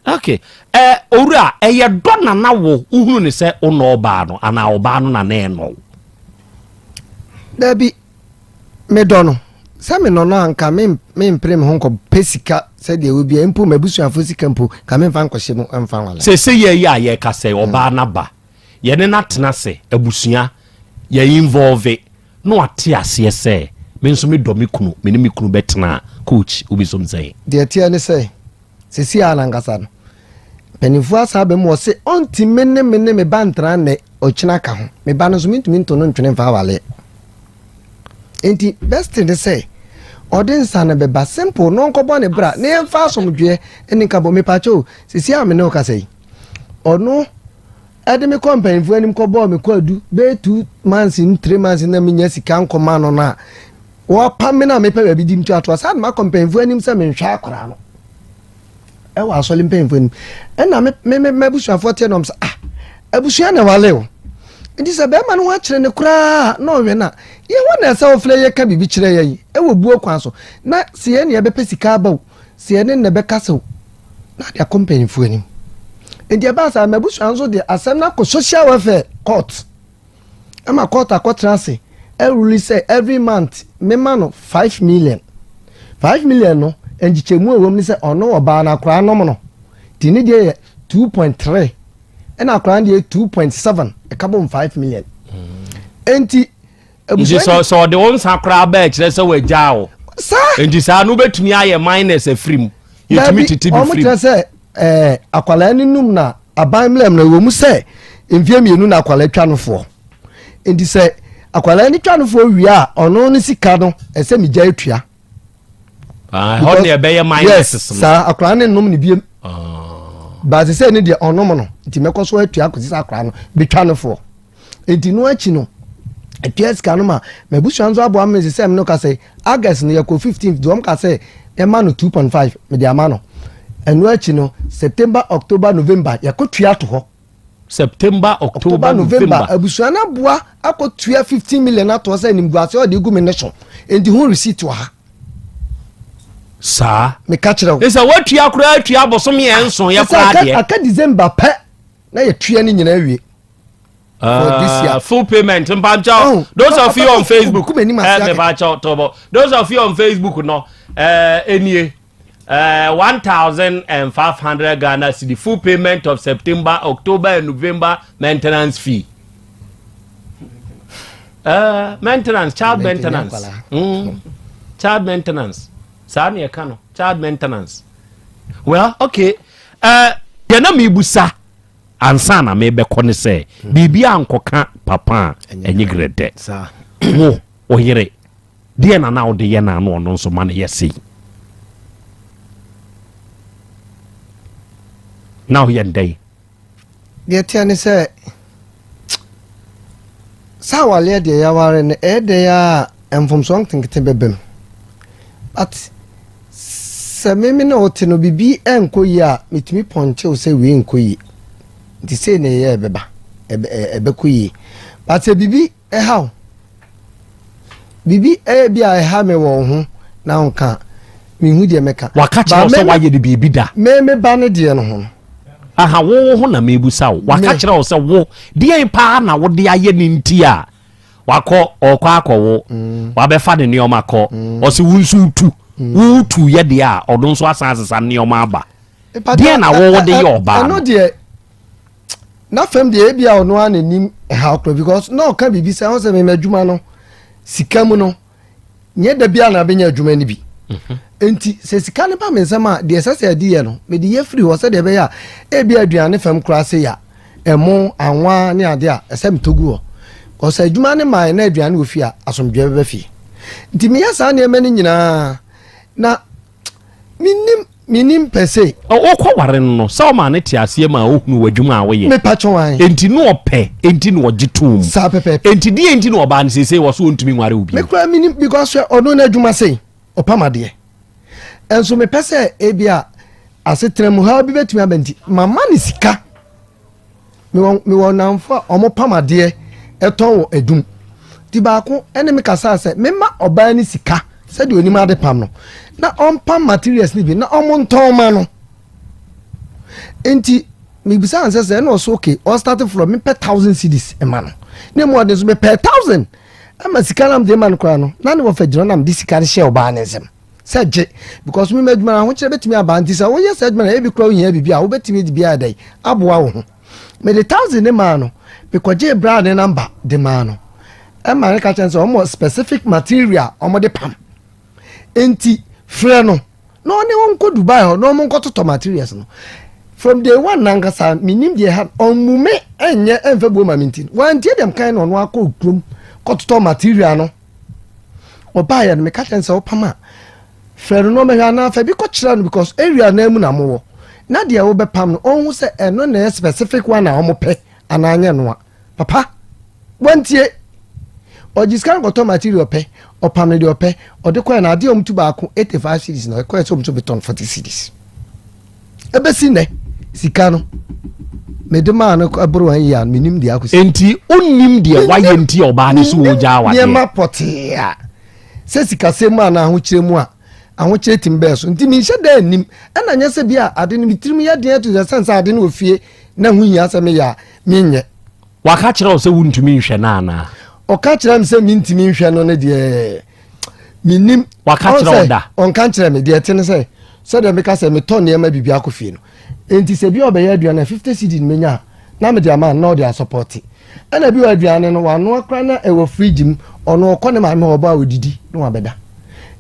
Okay. Eh, owura, ɛyɛ dɔ na na wo wohunu ne sɛ wonɔ ɔbaa no anaa ɔbaa no na na ɛnɔ wo? Dabi, medɔ no. Sɛ menɔ no a nka mempere me ho nkɔpɛ sika sɛdeɛ ɛwɔ bia mpo m'abusuafoɔ sika mpo ka memfa nkɔhyɛ mu mfa nwale. Sese yɛ yi a yɛka sɛ ɔbaa no aba, yɛne no atena ase, abusua, yɛ involve na wate aseɛ sɛ me nso medɔ me kunu, me ne me kunu bɛtena a, coach, wobɛsom sɛn? Deɛ ɛteɛ ne sɛ, seesei ara no ankasa no, mpanimfoɔ asan aba mu wɔse ɔntumi ne me ne me ba ntena nnɛ, ɔkyena ka ho. Me ba no nso mentumi nto no ntwene mfa awaleɛ. Enti best thing ne sɛ ɔde nsa no bɛba simple na ɔnkɔbɔ ne bra na yɛmfa asomdwoeɛ ne nkabɔ. Mepakyɛ o, seesei a me ne wo kasa yi, ɔno ɛde me kɔ mpanyinfoɔ anim kɔbɔɔ me kwaadu bɛyɛ 2 months n 3 months na menya sika nkɔma no no a wɔapa me no a mepɛ baabi di ntoatoa saa de makɔ mpanyinfoɔ anim sɛ menhwɛ akwaraa no ɛwɔ asɔre mpanyinfoɔ anim ɛna me me m'abusuafoɔ teɛ nom sɛ ah abusua na ɛwale o nti sɛ bɛrima no ho akyerɛ ne koraa na ɔhwɛ no a yɛwɔ na ɛsɛ wɔfrɛ yɛ ka biribi kyerɛ yɛn ɛwɔ buo kwan so na sɛ yɛn ne yɛbɛpɛ sika aba o sɛ yɛne ne bɛka sɛ o na ade akɔ mpanyinfoɔ anim nti ɛbaa saa m'abusua nso de asɛm no akɔ social welfare court ɛma court akɔtena ase ɛruli sɛ every month mema no 5 million. 5 million no, nkyekyɛmu a ɛwɔ mu ne sɛ ɔno ɔbaa no akoraa nom no nti ne deɛ yɛ 2.3 ɛna akoraa no deɛ 2.7 ɛka bom 5 million. Nti. Nti sɛ ɔde wo nsa koraa bɛɛ kyerɛ sɛ wagyaa wo. Saa. Nti saa no wobɛtumi ayɛ minus afiri mu. Yɛtumi tete bi firi mu. Ɔmo kyerɛ sɛ ɛɛ akwadaa no num na aban mmerɛ mu no ɛwɔ mu sɛ mfeɛ mmienu na akwadaa twa no foɔ. Nti sɛ akwadaa no twa no foɔ wie a ɔno ne sika no ɛsɛ megya atua. Ah, hɔ ne ɛbɛyɛ minus yes, saa akwadaa no nnom ne biem. Ah. Baase sɛ ne deɛ ɔnom no nti mɛkɔ so atua akɔsi sɛ akwadaa no bɛtwa no foɔ. Nti no akyi no atua sika no ma m'abusua nso aboa me sɛ me no ka sɛ August no yɛkɔ 15th deɛ wɔn ka sɛ ɛma no 2.5 mede ama no. Ɛno akyi no September, October, November yɛkɔ tua to hɔ. September, October, November. Abusua no aboa akɔ tua 15 million ato hɔ sɛ animguase ɔde gu me ne so. Nti ho receipt wɔ ha. Saa. Meka kyerɛ wo. Sɛ woatua koraa atua bosome nson yɛ koraa deɛ. Aka December pɛ na yɛtua ne nyinaa wie. For this year. Full payment mpakyɛw. Oh, those of you on Facebook. Eh, mpakyɛw tobo. Those of you on Facebook no, eh, enie. 1,500 Ghana cedi full payment of September, October and November maintenance fee. Maintenance, child maintenance. Child maintenance. Saa na yɛka no, child maintenance. Well, okay. Deɛ na mebusa ansa na mebɛkɔ ne sɛ biribi ankɔka papa a ɛnyɛ grɛdɛ. Wo ɔyere deɛ na na wode yɛ na ano ɔno nso ma no yɛ sei na woyɛ ndɛn? Deɛ teɛ ne sɛ sɛ awaleɛ deɛ yɛaware no ɛyɛ dɛn a mfomsoɔ nketenkete bɛbam, but sɛ meme ne wote no biribi ɛnkɔ yie a, metumi pɔnkyew sɛ wei nkɔ yie nti sei na ɛyɛ ɛbɛba ɛbɛkɔ yie. But sɛ biribi ɛha wo, biribi ɛyɛ bi a ɛha me wɔ wo ho na wonka a, menhu deɛ mɛka. Waka kyerɛ wo sɛ woayɛ no biribi da? Me me ba no deɛ no ho no. Aha, wo wo ho na mebusa wo. Waka kyerɛ wo sɛ wo deɛn paa na wode ayɛ ne nti a wakɔ ɔkɔ akɔwo, wabɛfa ne nneɛma kɔ, ɔsɛ wo nso wotu wotu yɛ deɛ a ɔno nso asan asesa nneɛma aba. Deɛn na wo wode yɛ ɔbaa no? Ɛno deɛ na fam deɛ ebi a ɔno ara n'anim ɛha korɔ, because na ɔka biribi sɛ ɔsɛ mɛmɛ adwuma no sika mu no nyɛ da bi a na abɛnya adwuma no bi. Nti sɛ sika no ba me nsɛm a, deɛ ɛsɛ sɛ ɛde yɛ no mede yɛ firi hɔ sɛdeɛ ɛbɛyɛ a ebi aduane fam koraa se ya ɛmo anwa ne ade a ɛsɛ metɔ gu hɔ, kɔsɛ adwuma no maa na aduane wɔ fie a asomdwoeɛ bɛba fie. Nti meyɛ saa nneɛma no nyinaa na menim pɛ se. Wokɔ ware no no sɛ ɔma ne te aseɛ ma ɔhunu w'adwuma a woyɛ. Mepa kyɛw an. Enti ne ɔpɛ enti na ɔgye tom. Saa pɛpɛɛpɛ. Enti deɛ enti na ɔbaa no seesei wɔ so ɔntumi nware wo bio? Me koraa menim, because hwɛ ɔno n'adwuma sei ɔpam adeɛ nso mepɛ sɛ ebi a asetena mu ha bi bɛtumi aba nti mama ne sika. Mewɔ nnamfo a wɔn pam adeɛ ɛtɔn wɔ adum ti baako ɛne me kasa sɛ mema ɔbaa ne sika sɛdeɛ onim ade pam no na ɔmpam materials no bi na ɔmo ntɔn ma no. Nti mebisa ansɛ sɛ ɛna ɔso okay, ɔstart from mepɛ 1,000 cedis ɛma no ne mu ɔde nso mepɛ 1,000 ɛma sika nam de ma no koraa no na ne wɔfɛ gyina nam de sika no hyɛ ɔbaa ne nsam sɛ gye, because mi ma adwuma no ahokyerɛ bɛtumi aba nti sɛ woyɛ sɛ adwuma no ebi koraa ohia biribi a wobɛtumi de bi ayɛ dɛ aboa wo ho. Mede 1,000 ne maa no, mekɔgye braa ne number de maa no ɛma ne ka kyerɛ sɛ ɔmo specific material ɔmo de pam nti frɛ no na ɔne wɔn nkɔ Dubai hɔ na ɔmo nkɔtotɔ materials no. From day one nankasa menim deɛ ha ɔmmu me ɛnyɛ ɛmfa buo ma me nti wantie deɛ mkan na ɔno akɔ kurom kɔtotɔ material no. Ɔbaeɛ no meka kyerɛ no sɛ wopam a frɛ no na ɔmɛhwɛ anaa fa bi kɔkyerɛ no, because area naa mu na mowɔ na deɛ wobɛpam no ɔnhu sɛ ɛno na ɛyɛ specific one a ɔmopɛ anaa nyɛ noa. Papa wantie, ɔgye sika no kɔtɔ material pɛ, ɔpam no deɛ ɔpɛ ɔde kɔɛ na adeɛ a ɔmtu baako 85 cedis na ɛkɔɛ sɛ ɔmtu betɔn 40 cedis. Ɛbɛsi nnɛ sika no mede maa no ɛboro wɔn yie a menim deɛ akɔsi. Enti wonnim deɛ wayɛ nti a ɔbaa no so wɔgya awadeɛ? Nneɛma pɔtee a sɛ sikasɛm mu anaa ahokyerɛ mu a ahokyerɛ tumi bɛɛ so nti menhyɛ da anim. Ɛna nyɛ sɛ bi a ade no metirim yɛ den ato sɛ sɛn sɛ ade no wɔ fie na ho hia sɛ meyɛ a menyɛ. Waka kyerɛ wo sɛ wontumi nhwɛ no anaa? Ɔka kyerɛ me sɛ mentumi nhwɛ no no deɛ menim. Waka kyerɛ wo da? Ɔnka nkyerɛ me. Deɛ ɛte ne sɛ sɛdeɛ meka sɛ metɔ nneɛma biribi akɔ fie no nti sɛ bi a ɔbɛyɛ aduane a 50 cedi no menya a na mede ama no na ɔde asɔpɔte. Ɛna bi wɔ aduane no wanoa koraa na ɛwɔ fridge mu, ɔno ɔkɔ ne maame hɔ ɔbɔ a ɔdidi na wabɛda.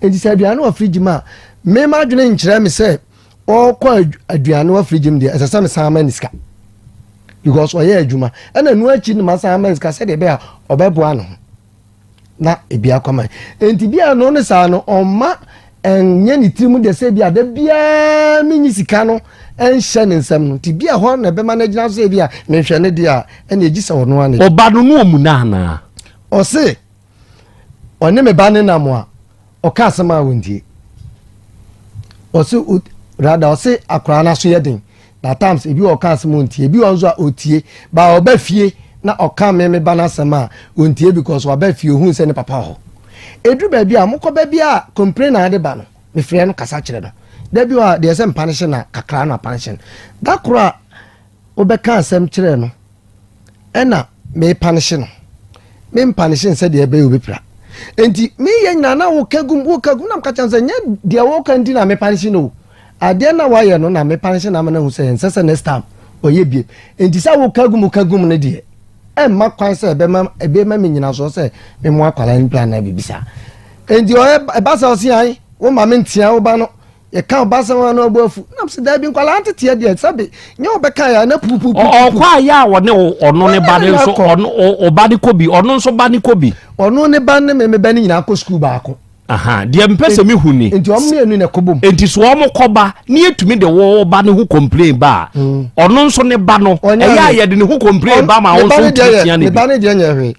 Nti sɛ aduane wɔ fridge mu a, me m'adwene nkyerɛ me sɛ ɔkɔ aduane wɔ fridge mu deɛ ɛsɛ sɛ mesan ma ne sika because ɔyɛ adwuma. Ɛna ɛno akyi no masan ama ne sika sɛdeɛ ɛbɛyɛ a ɔbɛboa ne ho na ebi akɔma. Nti bi a no ne saa no ɔmma ɛnyɛ ne tirim deɛ sɛ bi a da biara menyi sika no ɛnhyɛ ne nsam no, nti bi a hɔ na ɛbɛma no agyina so sɛ bi a mehwɛ ne deɛ a ɛna ɛgyi sɛ ɔno ane. Ɔba no no ɔmu no anaa? Ɔse ɔne me ba ne nam a ɔka asɛm a wɔntie. Ɔse rather ɔse akwaraa no aso yɛ den na times ebi wɔ ɔka asɛm ɔntie, ebi wɔ nso a ɔtie ba ɔba fie na ɔka me me ba no asɛm a ɔntie because waba fie ohun sɛ ne papa wɔ hɔ. Ɛduru baabi a mokɔ baabi a complain na ade ba no, mefrɛ no kasa kyerɛ no. Da bi wɔ a deɛ sɛ mpa no hye na kakra na apa no hye no. Da koro a wobɛka asɛm kyerɛ no ɛna mepa no hye no, mempa no hye sɛ deɛ ɛbɛyɛ obɛpira. Nti meyɛ nyinaa na woka gum woka gum na meka kyerɛ sɛ nyɛ deɛ woka nti na mepa no hye no o. Adeɛ na wayɛ no na mepa no hye na ama no ahu sɛ ɛnsɛ sɛ next time ɔyɛ biem. Nti sɛ woka gum woka gum no deɛ ɛmma kwan sɛ ɛbɛma ɛbɛma me nyinasoɔ sɛ memo akwadaa no pira na biribi saa. Nti ɔyɛ ɛba sɛ ɔse ae wo ma me ntea wo ba no yɛka ɔba sɛm a na ɔbɔ afu nam sɛ daabi nkwadaa nteteɛ deɛ sɛbe nyɛ wobɛka yɛ na pupupupu. Ɔkɔ ayɛ a ɔne ɔno ne ba ne nso ɔno ɔba ne kɔ bi, ɔno nso ba ne kɔ bi. Ɔno ne ba ne me me ba ne nyinaa kɔ sukuu baako. Aha, deɛ mpɛ sɛ mehu ni. Nti ɔmo mmienu na ɛkɔ bom. Nti so ɔmo kɔ ba ne yɛtumi de wɔ ba ne ho complain ba a, ɔno nso ne ba no ɛyɛ a yɛde ne ho complain ba ma wo nso wotumi tia ne bi. Me ba ne deɛ nyɛ hwee.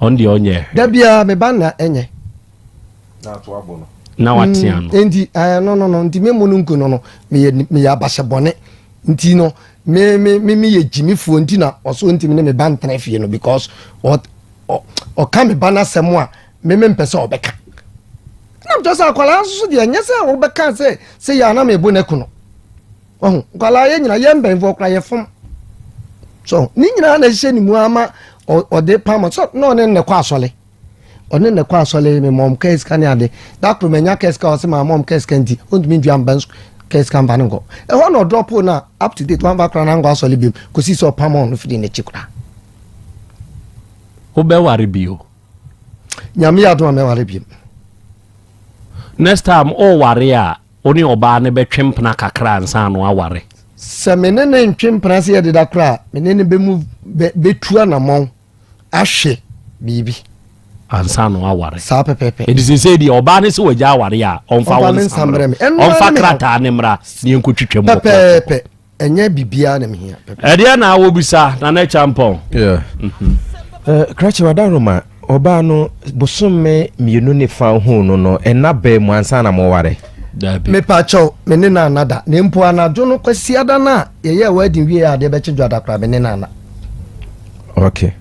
Ɔno deɛ ɔnyɛ hwee. Da biara me ba na ɛnyɛ. Na watea no. Nti no no no nti me mu no nku no no meyɛ meyɛ abahyɛ bɔne nti no me me me meyɛ gyimifoɔ nti na ɔso ntimi ne me ba ntena fie no because ɔka me ba n'asɛm a me me mpɛ sɛ ɔbɛka. Na mkyerɛ sɛ akwadaa nso so deɛ nyɛ sɛ wobɛka sɛ sɛ yɛ ana mebo no aku no. Ɔho nkwadaa yɛ nyina yɛ mpanyinfoɔ koraa yɛ fam. So ne nyinaa na ɛhyehyɛ ne mu ama ɔde pam so na ɔne ne kɔ asɔle. Ɔne ne kɔ asɔle me mɔm kɛ sika ne ade. Da koro manya kɛ sika ɔsɛ ma mɔm kɛ sika nti ɔntumi ntua mba kɛ sika mba ne nkɔ. Ɛhɔ na ɔdrɔpo na up to date wamfa koraa na nkɔ asɔle biom kɔsi sɛ ɔpam ɔno firi n'akyi koraa. Wobɛware bio? Nyame yɛ adom a mɛware biom. Next time ɔware a wo ne ɔbaa no bɛtwe mpena kakra ansa no aware. Sɛ me ne ne ntwe mpena sɛ yɛdeda koraa me ne ne bɛmu bɛtu anammɔn ahwɛ biribi ansa no aware. Saa pɛpɛpɛ. Nti sɛ deɛ ɔbaa ne sɛ wagya aware a ɔmfa wo nsa mmerɛ, ɔmfa krataa ne mmra ne yɛnkɔtwitwa mu pɛpɛɛpɛ. Ɛnyɛ biribiara na mehia. Ɛdeɛ na wobisa Nana Kyampɔn. Krakye Wadaroma, ɔbaa no bosome 2 ne fa hu no no ɛna bɛɛ mu ansa na moware? Dabi. Mepakyɛw, me ne no anna da. Na mpo anadwo no Kwasiada no a yɛyɛɛ wedding wieɛ a adeɛ bɛkye Dwoada koraa me ne no anna. Okay.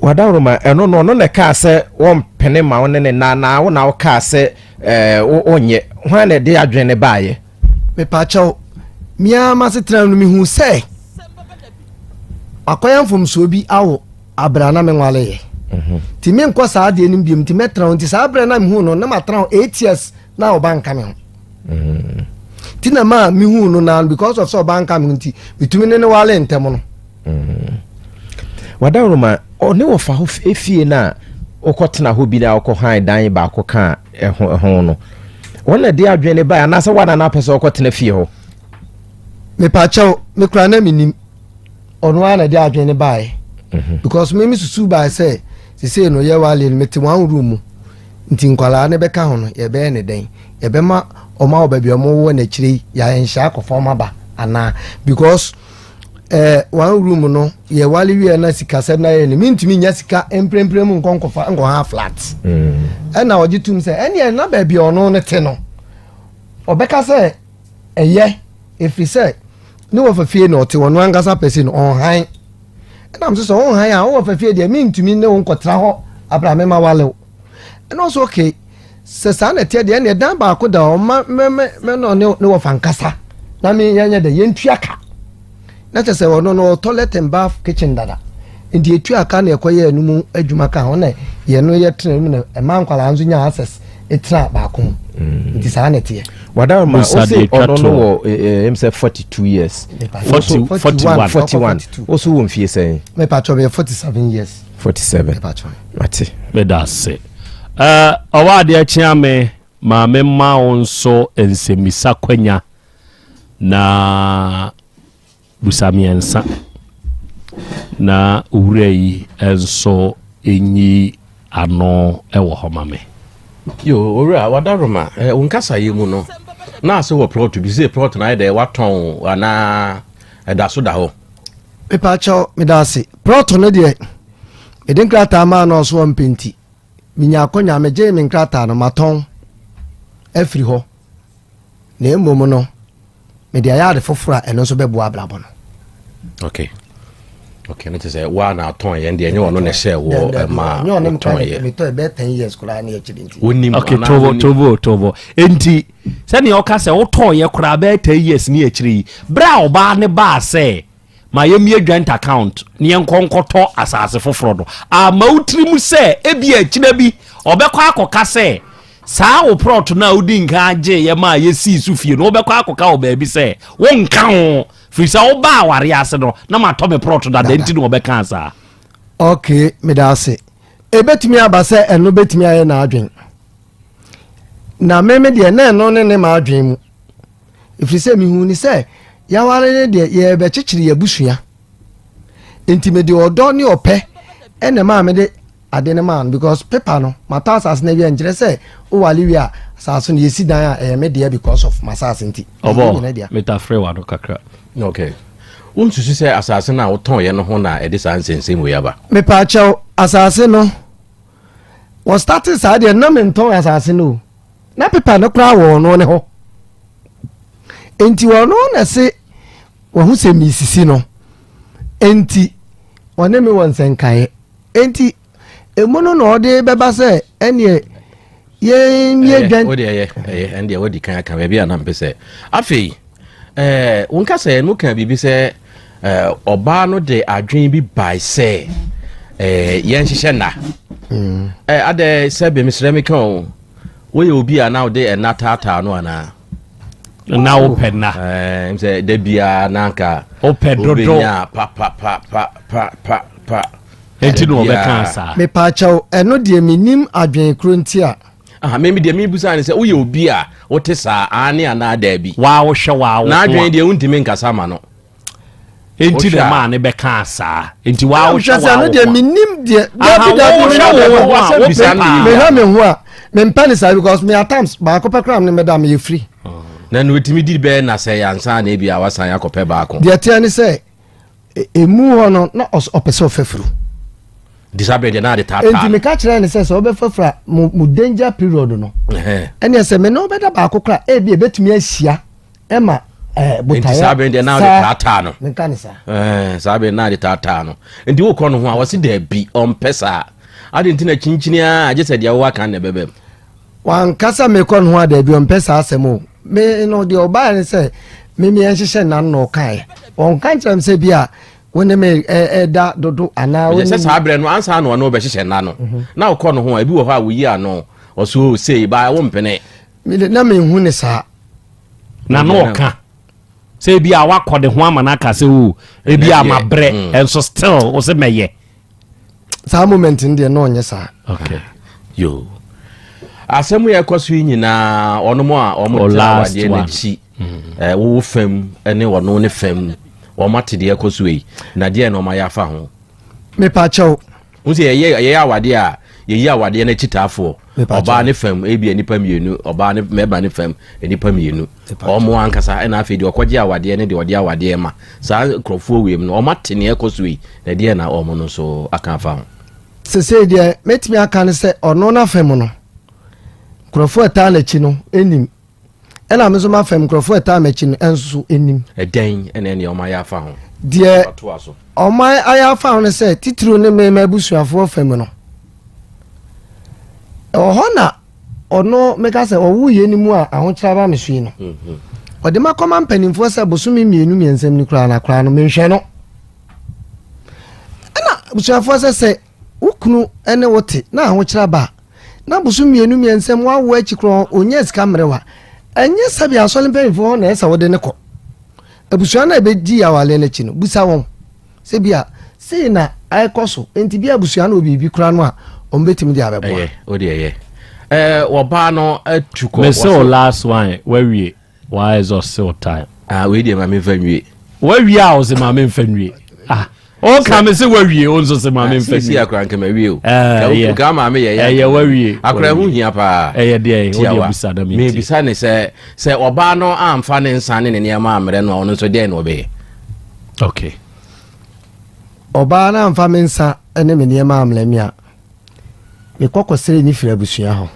Wadaroma, ɛno no ɔno na ɛkaa sɛ wɔmpene ma wo ne ne nna anaa wo na wokaa sɛ wonyɛ? Hwan na ɛde adwene no baeɛ? Mepakyɛw, me ara m'asetena no mehu sɛ akɔyɛ mfomsoɔ bi awo abere a na menwaleeɛ. Nti menkɔ saa adeɛ no biom, nti mɛtena hɔ. Nti saa berɛ na mehu no na matena hɔ 8 years na ɔba nka me ho. Nti na maa mehu no na because of sɛ ɔba nka me ho nti metumi ne ne wale ntɛm no. Wadaroma, ɔne wɔfa hɔ efie no a wokɔtena hɔ bi na wokɔ han dan baako ka ɛho ho no, wɔn na ɛde adwene ne bae anaasɛ wɔn na apɛ sɛ ɔkɔtena fie hɔ? Mepakyɛw, me koraa na menim. Ɔno ara na ɛde adwene ne bae. Because me me susu bae sɛ sesei no yɛwale no mete one room mu nti nkwadaa no bɛka ho no yɛbɛyɛ ne dɛn? Yɛbɛma ɔma wɔ baabi a ɔmo wɔ n'akyire yi yɛayɛ nhyɛ akɔfa ɔmo aba anaa? Because one room no yɛwale wie na sikasɛm na yɛ no mentumi nya sika mprempren mu nkɔ nkɔfa nkɔha flat. Ɛna ɔgye tum sɛ ɛneɛ na baabi a ɔno ne te no ɔbɛka sɛ ɛyɛ ɛfiri sɛ ne wɔfa fie na ɔte ɔno ankasa pɛ sɛ no ɔnhan. Ɛna m sɛ sɛ ɔnhan a wɔfa fie deɛ mentumi ne wo nkɔtena hɔ abra mema wale wo. Ɛna ɔsɛ okay sɛ saa na ɛteɛ deɛ ɛneɛ dan baako da ɔma mɛ na ɔne ne wɔfa nkasa na me yɛnyɛ dɛ yɛntua ka. Na kyɛ sɛ ɔno no toilet and bath kitchen dada nti etua ka na ɛkɔyɛ ɛno mu adwuma ka ho na yɛn no yɛtena mu na ɛma nkwadaa nso nya access tena baako mu. Nti saa na ɛteɛ. Wadaroma Busa wose deɛ ɛtwa ɔno no toɔ. wɔ eh, eh, m sɛ 42 years. 40 41. 41. Wo so wɔ mfie sɛn? Mepatwɔ, meyɛ 47 years. 47. Mepatwɔ. Mate. Meda ase. Ɔwɔ adeɛ kyea me maame ma wo nso nsɛmmisa kwanya na busa mmiɛnsa na owura yi nso ɛnyi ano ɛwɔ hɔ ma me. Yo, owura Wadaroma, wo nkasayɛ mu no na ase wɔ plot bi sɛ plot no ayɛ dɛ watɔn anaa ɛda so da hɔ? Mepatwɔ, meda ase. Plot no deɛ, mede nkrataa maa no, ɔso ɔmpɛ, nti menya akɔnya megyee me nkrataa no, matɔn afiri hɔ, na mmom no mede ayɛ ade foforɔ a ɛno nso bɛboa abrabɔ no. Ok, ne kyɛ sɛ woa na atɔn yɛn deɛ, ɛnyɛ ɔno na ɛhyɛ wɔ ɛma nyɛ ɔne wotɔn yɛ? Metɔ ɛbɛyɛ 10 years koraa ne akyiri nti. Wonim Ok, anaa tobo wonim? Tobo tobo, enti sɛnea ɔka sɛ wotɔɔyɛ koraa bɛyɛ 10 years ne akyire yi, berɛ a ɔbaa ne baa sɛ ma yɛmmie joint account ne yɛnkɔ nkɔtɔ asase foforɔ no, ama wo tiri mu sɛ ebi akyina bi ɔbɛkɔ akɔka sɛ saa wo plot no a wodi nka agye yɛ ma a yɛsii so fie no, wobɛkɔ akɔka wɔ baabi sɛ wonka ho, firi sɛ wobaa aware ase no na matɔ me plot dada, nti na ɔbɛka saa? Ok, meda ase. Ɛbɛtumi aba sɛ ɛno bɛtumi ayɛ n'adwen, na meme deɛ na ɛno ne ne ma adwen mu, ɛfiri sɛ mehu ne sɛ yɛaware ne deɛ yɛbɛkyekyere yɛabusua, nti mede ɔdɔ ne ɔpɛ ɛna maa mede ade no maa no, because paper no matɔ asase no awie, nkyerɛ sɛ wowale wie a asase no yɛsi dan a ɛyɛ me deɛ because of m'asase nti ɛyɛ Ɔbɔ nyina dea. Metafrɛ wa no kakra. Ok, wonsusu sɛ asase no a wotɔn yɛ no ho na ɛde saa nsɛnsɛm wei aba? Mepaakyɛw, asase no wɔ start saa deɛ na mentɔn asase no o, na paper no koraa wɔ ɔno ne hɔ, nti ɔno na se wɔho sɛ mesisi no, nti ɔne me wɔ nsɛnkaeɛ, nti emu no na ɔde bɛba sɛ ɛneɛ yɛmmie dwan. Wode ɛyɛ ɛndeɛ wadi kan aka baabi a na mpɛ sɛ afei wonka sɛ no ka biribi sɛ ɔbaa no de adwene bi bae sɛ yɛnhyehyɛ nna. Adɛ sɛ bɛmesrɛ me ka o, woyɛ obi a na wode ɛna taataa no anaa? Na wopɛ nna? Sɛ da biaa na anka Wopɛ dodo. wobɛnya pa pa pa pa pa pa pa. Enti na Da ɔbɛka biaa. saa? Mepaakyɛw, ɛno deɛ menim adwene koro nti a. Aha, memi deɛ mebusa ne sɛ woyɛ obi a wote saa, aane anaa daabi? Waa wohwɛ waa wo ho N'adwene a deɛ wontumi nkasa ma no. Enti Wohwɛ na a- maa ne bɛka saa, enti waa wohwɛ wohwɛ sɛ waa ɛno wo deɛ ho a. menim deɛ. Aha, Dabi, dabi, wohwɛ mehwɛ wo me ho ho a, Wasɛm wopɛ bisa no paa. yie. Mehwɛ me ho a, mempɛ ne saa, because me at times baako pɛ koraa ne mɛda, meyɛ free. Na no ɛtumi di bɛɛ na sɛ yɛansa na ebi a wasan akɔpɛ baako. Deɛ teɛ ne sɛ emu hɔ no na ɔpɛ sɛ ɔfɛ furu. Nti saa berɛ deɛ na ade taataa Enti no. meka kyerɛ ne sɛ sɛ wobɛfa furu a, mo danger period no ɛneɛ sɛ me ne wobɛda baako koraa, ebi ebɛtumi ahyia ɛma Nti botaeɛ. saa berɛ deɛ na ade taataa no. Menka ne saa. Saa berɛ na ade taataa no, nti wokɔ no ho a wɔse daabi, ɔmpɛ saa ade, nti na kyinkyini a agye sɛ deɛ wowɔ aka na ɛbɛbɛm. Wankasa mekɔ no ho a, daabi, ɔmpɛ saa asɛm o. Me no deɛ ɔbaeɛ ne sɛ memeɛ nhyehyɛ nna no na ɔkaeɛ, ɔnka nkyerɛ me sɛ bi a wo ne me ɛda dodo anaa wo Ɛkyɛ ne sɛ saa berɛ no ansa na ɔne wobɛhyehyɛ nna no na wokɔ no ho a, ebi wɔ hɔ a woyi ano ɔso sei baa wompene. Me de, na menhu ne saa. Na na ɔka sɛ ebi a wakɔ ne ho ama no aka sɛ o ebi a Ɛnɛ deɛ, mabrɛ, ɛnso still wo sɛ mɛyɛ. Saa moment no deɛ na ɔnyɛ saa. Okay. Yo, asɛm yɛ ɛkɔ so yi nyinaa, ɔnom a ɔmo O tena last awadeɛ one. n'akyi, wowɔ fam ne ɔno ne fam, ɔmo ate deɛ ɛkɔ so yi, na deɛ na ɔmo ayɛ afa ho? Mepakyɛw. Wo sɛ yɛyɛ awadeɛ a yɛyi awadeɛ no akyitaafoɔ. Mepakyɛw. Ɔbaa ne fam ebi nipa mmienu, ɔbaa ne mmarima ne fam nipa mmienu, ɔmo ankasa, ɛna afei deɛ ɔkɔgye awadeɛ ne deɛ ɔde awadeɛ ma saa nkurɔfoɔ wei mu no, ɔmo ate neɛ ɛkɔ so yi, na deɛ na ɔmo no nso aka afa ho? Sesei deɛ mɛtumi aka ne sɛ ɔno n'afɛ mu no, nkurɔfoɔ ɛtaa n'akyi no anim, ɛna me nso m'afɛm nkurɔfoɔ ɛtaa m'akyi no ɛnso anim. Ɛdɛn ɛna ɛneɛ ɔmo ayɛ afa ho? Deɛ Atoa so. Ɔmo ayɛ afa ho no sɛ titiriw ne me m'abusuafoɔ fam no, ɛwɔ hɔ na ɔno meka sɛ ɔwo yɛ no mu a ahokyerɛ aba me so yi no, ɔde ma kɔma mpanimfoɔ sɛ bosome mmienu mmiɛnsa mu no koraa na koraa no menhwɛ no, ɛna abusuafoɔ sɛ wo kunu ne wo te na ahokyerɛ aba a, na bosom mmienu mmiɛnsa mu wawo akyi korɔ ɔnya sika mmerewa. Ɛnyɛ sɛbi asɔre mpanyinfoɔ hɔ na ɛsɛ wode ne kɔ. Abusua no a ɛbɛdi awale no akyi no, busa wɔn sɛ bi a sei na ɛkɔ so, nti bi abusua no wɔ biribi koraa no a wɔn bɛtumi de abɛboa. Ɛyɛ o de ɛyɛ ɛɛ wɔbaa no atu kɔ. Mese o last one wawie wa exhaust o time. Ah, wei deɛ maame nfa nwie. Wawie a ɔsɛ maame nfa nwie. Ah, ɔka me sɛ wawie o nso sɛ maame nfa nwie. Sisi akora nkama wie o. Ɛyɛ ka maame yɛ yɛ. Ɛyɛ wawie. Akora ɛho hia paa. Ɛyɛ deɛ o deɛ bisa na mi ti. Mebisa ne sɛ sɛ ɔbaa no amfa ne nsa ne ne nneɛma ammerɛ no a, ɔno nso deɛ na ɔbɛyɛ? Okay. Ɔbaa no amfa me nsa ne me nneɛma ammrɛ me a, mekɔ kɔsrɛ ne firi abusua hɔ.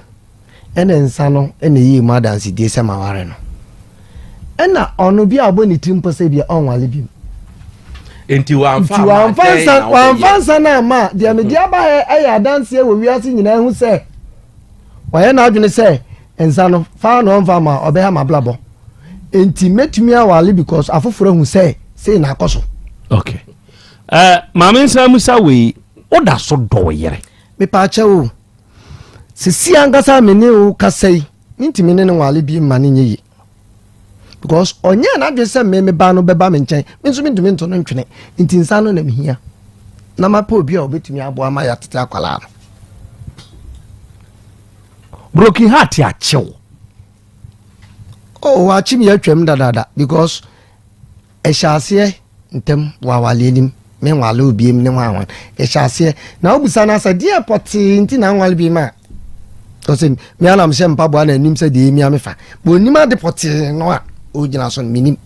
Ɛna nsa no na ɛyɛɛ mu adansedie sɛ maware no. Ɛna ɔno bi a ɔbɔ ne tiri mpo sɛ bia ɔnwale biom. Nti wamfa Nti ama wamfa dɛn nsa na wamfa wobɛyɛ? nsa no amma a, deɛ mede aba ha ɛyɛ adanseɛ wɔ wiase nyinaa hu sɛ wayɛ n'adwene sɛ nsa no fa na ɔmfa ma ɔbɛha m'abrabɔ. Nti mɛtumi awale because afoforɔ ahu sɛ sei na akɔ so. Okay. Uh, maame nsa musa wei, woda so dɔ wo yere? Mepaakyɛw o, sisi ankasa me ne wo kasa yi, mentumi ne no nwale bi mma no nyɛ yie. Because ɔnyɛɛ n'adwene sɛ me me ba no bɛba me nkyɛn, me nso mentumi nto no ntwene. Nti nsa no na mehia. Na mapɛ obi a ɔbɛtumi aboa ma yɛatete akwadaa no. Broken heart akyew. Oh, wakye me atwam dadaada because Ɛhyɛ aseɛ ntɛm wɔ awale anim, me nwale obiem ne hwan hwan. Ɛhyɛ aseɛ na wobisa no asɛ deɛ pɔtee nti na nwale bi ma ɔsɛ me anam hyɛ mpaboa na anim sɛ deɛ emia me fa. Bɔ onim ade pɔtee no a ogyina so no menim.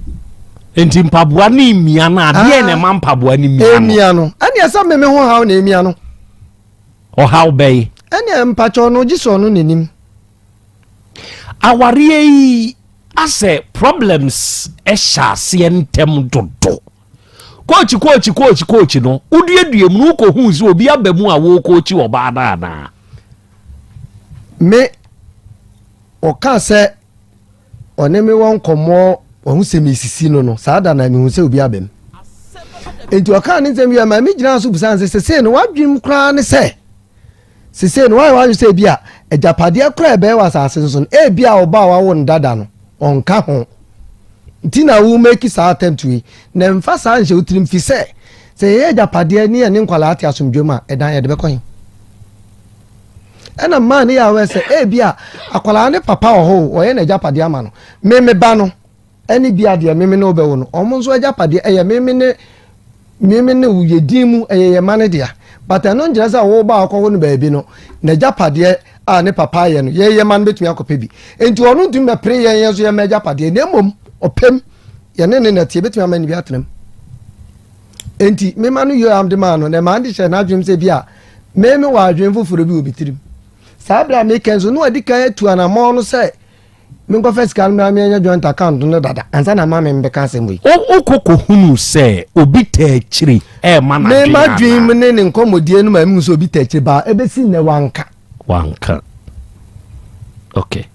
Nti mpaboa ne emia no adeɛ na ɛma mpaboa ne mia no. Emia no ɛne ɛsɛ me me ho haw na emia no. Ɔhaw bɛyi. Ɛne mpakyɛw no gye sɛ ɔno n'anim. Awareɛ yi asɛ problems hyɛ aseɛ ntɛm dodo. Kookyi kookyi kookyi kookyi no woduadua mu no wokɔhuu sɛ obi aba mu a wɔrekoochi ɔbaa no anaa? Me ɔkaa sɛ ɔne me wɔ nkɔmmɔ wahu sɛ mesisi no no saa da na mehu sɛ obi aba mu. Enti ɔkaa ne nsɛm wie ma megyinaa so busaa no sɛ sesei no w'adwenem koraa ne sɛ Seesei no, woayɛ w'adwene sɛ ebia agyapadeɛ koraa a ɛbɛyɛ wɔ asase no so no, ebia ɔba a wawo no dada no, ɔnka ho. Nti na wo make saa attempt wei. Na mfa saa nhyɛ wo tirim, fi sɛ, sɛ yɛyɛ agyapadeɛ ne yɛne nkwadaa te asomdwoe mu a, ɛdan yɛde bɛkɔ he? Ɛna mmaa no yɛ aware sɛ ebia akwadaa ne papa wɔ hɔ o, ɔyɛ n'agyapadeɛ ama no. Me me ba no, Ɛne bia deɛ meme ne wo bɛwo no, wɔn nso agyapadeɛ ɛyɛ meme ne meme ne wo yɛ din mu, ɛyɛ yɛn mma no dea. But ɛno nkyerɛ sɛ wo ba a wokɔwo no baabi no, n'agyapadeɛ a ne papa ayɛ no, yɛn yɛn mma no bɛtumi akɔpɛ bi. Enti ɔno ntumi bɛpere yɛn yɛn nso yɛn mma agyapadeɛ, na mmom ɔpɛm, yɛne ne na te, yɛbɛtumi ama no bi atena mu. Enti mema no Yoram de maa no, na ɛmaa no de hyɛɛ n'adwenem sɛ bi a meme wɔ adwene foforɔ bi wɔ me tirim. Saa berɛ a meka nso, na wadi kan atu anammɔn no sɛ Menkɔfa sika no mmra menyɛ joint account no dada ansa na maame mbɛka asɛm wei. Wokɔ kɔhunuu sɛ obi taa akyire rema no adwene Me m'adwene mu anaa? ne ne nkɔmmɔdie no ma mehu sɛ obi taa akyire baa ɛbɛsi nnɛ wanka. Wanka. Ok.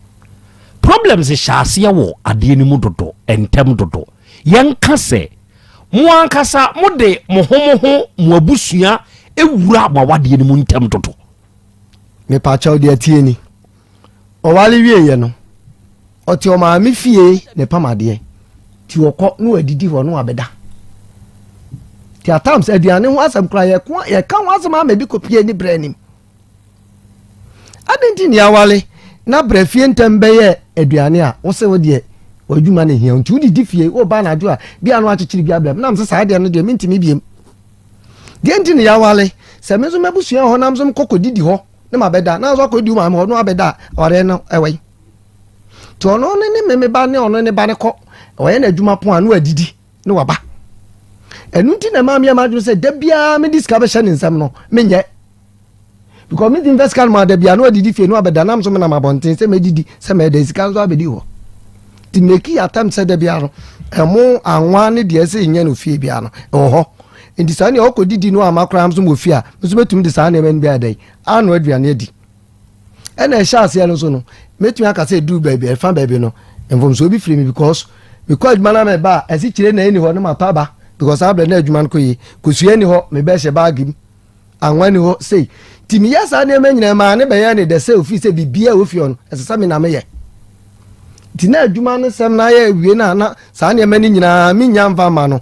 Problems hyɛ aseɛ wɔ adeɛ no mu dodo, ntɛm dodo. Yɛnka sɛ mo ankasa mode mo ho mo ho mo abusua wura mo awadeɛ no mu ntɛm dodo. Mepakyɛw deɛ ɛteɛ ni. Ɔware wieeɛ no, ɔte ɔmaame fie na ɛpam adeɛ. Nti ɔkɔ na wadidi hɔ na wabɛda. Nti at times aduane ho asɛm koraa yɛko yɛka ho asɛm ama ebi kɔpie ne brɛ anim. Adɛn nti ne aware na brɛ fie ntɛm bɛyɛ aduane a wose wo deɛ w'adwuma na ehia nti wodidi fie woba anadwo a bia no akyekyere bi abrɛ m nam sɛ saa deɛ no deɛ mentumi biem. Deɛ nti ne yɛaware sɛ me nso m'abusua hɔ nam nso mekɔ kɔdidi hɔ ne ma bɛda na nso akɔdi wo maame hɔ na wabɛda a awareɛ no ɛwɔ yi nti ɔno ne ne meme ba ne ɔno ne ba ne kɔ ɔyɛ n'adwuma pon a na wadidi ne waba ɛno nti na ɛma meyɛ m'adwene sɛ da biara mede sika bɛhyɛ ne nsam no menyɛ because me mfa sika no ma da biara na wadidi fie na wabɛda nam so menam abɔnten sɛ mɛdidi sɛ mɛda sika nso abɛdi hɔ nti meki attempt sɛ da biara no ɛmo anwa ne deɛ ɛsɛ nyɛ no fie biara no ɛwɔ hɔ Nti saa nea ɔkɔ didi no ama koraa nso wɔ fie a, nso mɛtumi de saa nneɛma no bi ayɛ dɛn ano aduane adi. Ɛna ɛhyɛ aseɛ no nso no, mɛtumi aka sɛ ɛduru baabi, ɛfa baabi no, mfomsoɔ bi firi mi because mekɔ adwuma no meba a, asikyire na ɛni hɔ no matɔ aba because saa berɛ na adwuma no kɔ yie. Kosua ni hɔ, mebɛhyɛ baage mu. Anwa ni hɔ sei. Nti meyɛ saa nneɛma nyinaa maa ne bɛyɛ ne dɛ sɛ ofii sɛ biribiara wɔ fie hɔ no, ɛsɛ sɛ me na meyɛ. Nti na adwuma no sɛm na ayɛ awie no a, na saa nneɛma no nyinaa menya mfa ma no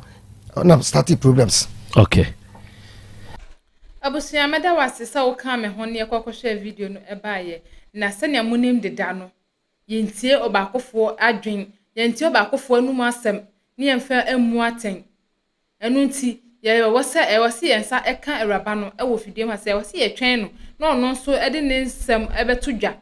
na starting problems. Abusua, mɛda wo ase sɛ woka me ho ne yɛkɔkɔhwɛ video no ɛbaeɛ. Na sɛnea monim deda no, yɛntie ɔbaakofoɔ adwen, yɛntie ɔbaakofoɔ anum asɛm ne yɛmfa mmu atɛn. Ɛno nti yɛwɔ sɛ ɛwɔ sɛ yɛn nsa ɛka awuraba no ɛwɔ fidie mu ha sɛ ɛwɔ sɛ yɛtwɛn no na ɔno nso ɛde ne nsɛm ɛbɛto dwa.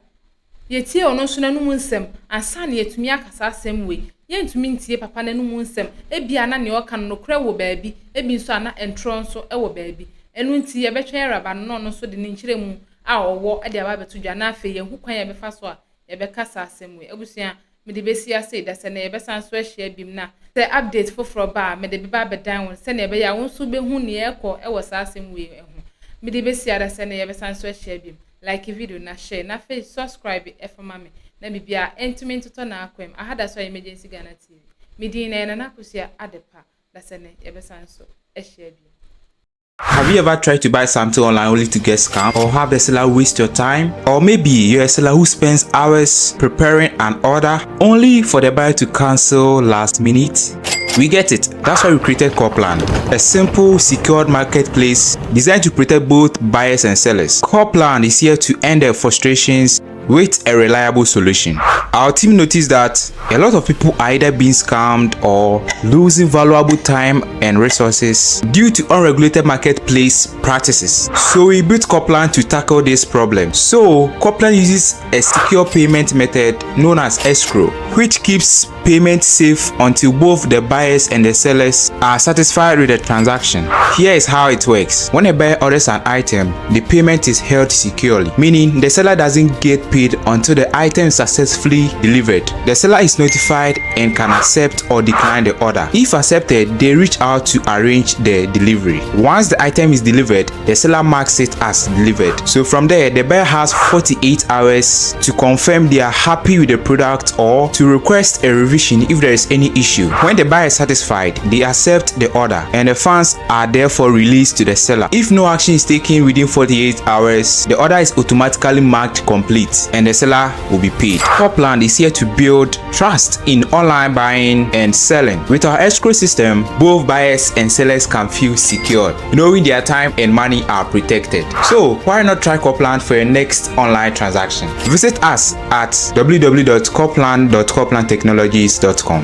Yɛtie ɔno nso n'anum nsɛm ansa na yɛtumi akasa asɛm wei. Yɛntumi ntie papa n'anum nsɛm. Ebia na nea ɔka no, nokorɛ wɔ baabi, ebi nso a na ntorɔ nso wɔ baabi. Ɛno nti yɛbɛtwɛn awuraba no na ɔno nso de ne nkyerɛmu a ɔwɔ de aba abɛto dwa, na afei yɛhu kwan a yɛbɛfa so a yɛbɛka saa asɛm wei. Abusua, mede bɛsi ase da sɛ na yɛbɛsan so ahyia bim, na sɛ update foforɔ ba a, mede bɛba abɛdan wɔn sɛnea ɛbɛyɛ a wɔn nso bɛhu nea ɛkɔ ɛwɔ saa asɛm wei ho. Mede bɛsi ada sɛ na yɛbɛsan so ahyia bim. Like video na share, na afei subscribe ɛfa ma me na biribiara ɛntumi ntotɔ n'akwam. Aha da so a Emergency Ghana TV. Medin na yɛ Nana Akosua Adepa. Da sɛ ne yɛbɛsan so ahyia bim. Have you ever tried to buy something online only to get scammed or have the seller waste your time? Or maybe you're a seller who spends hours preparing an order only for the buyer to cancel last minute? We get it. That's why we created Coplan, a simple, secured marketplace designed to protect both buyers and sellers. Coplan is here to end their frustrations with a reliable solution. Our team noticed that a lot of people are either being scammed or losing valuable time and resources due to unregulated marketplace practices. So we built Coplan to tackle this problem. So Coplan uses a secure payment method known as escrow, which keeps payment safe until both the buyers and the sellers are satisfied with the transaction. Here is how it works. When a buyer orders an item, the payment is held securely, meaning the seller doesn't get paid until the item is successfully delivered. The seller is notified and can accept or decline the order. If accepted, they reach out to arrange the delivery. Once the item is delivered, the seller marks it as delivered. So from there, the buyer has 48 hours to confirm they are happy with the product or to request a revision if there is any issue. When the buyer is satisfied, they accept the order and the funds are therefore released to the seller. If no action is taken within 48 hours, the order is automatically marked complete and the seller will be paid. Copland is here to build trust in online buying and selling. With our escrow system, both buyers and sellers can feel secure, knowing their time and money are protected. So why not try Copland for your next online transaction? Visit us at www.copland.coplandtechnologies.com.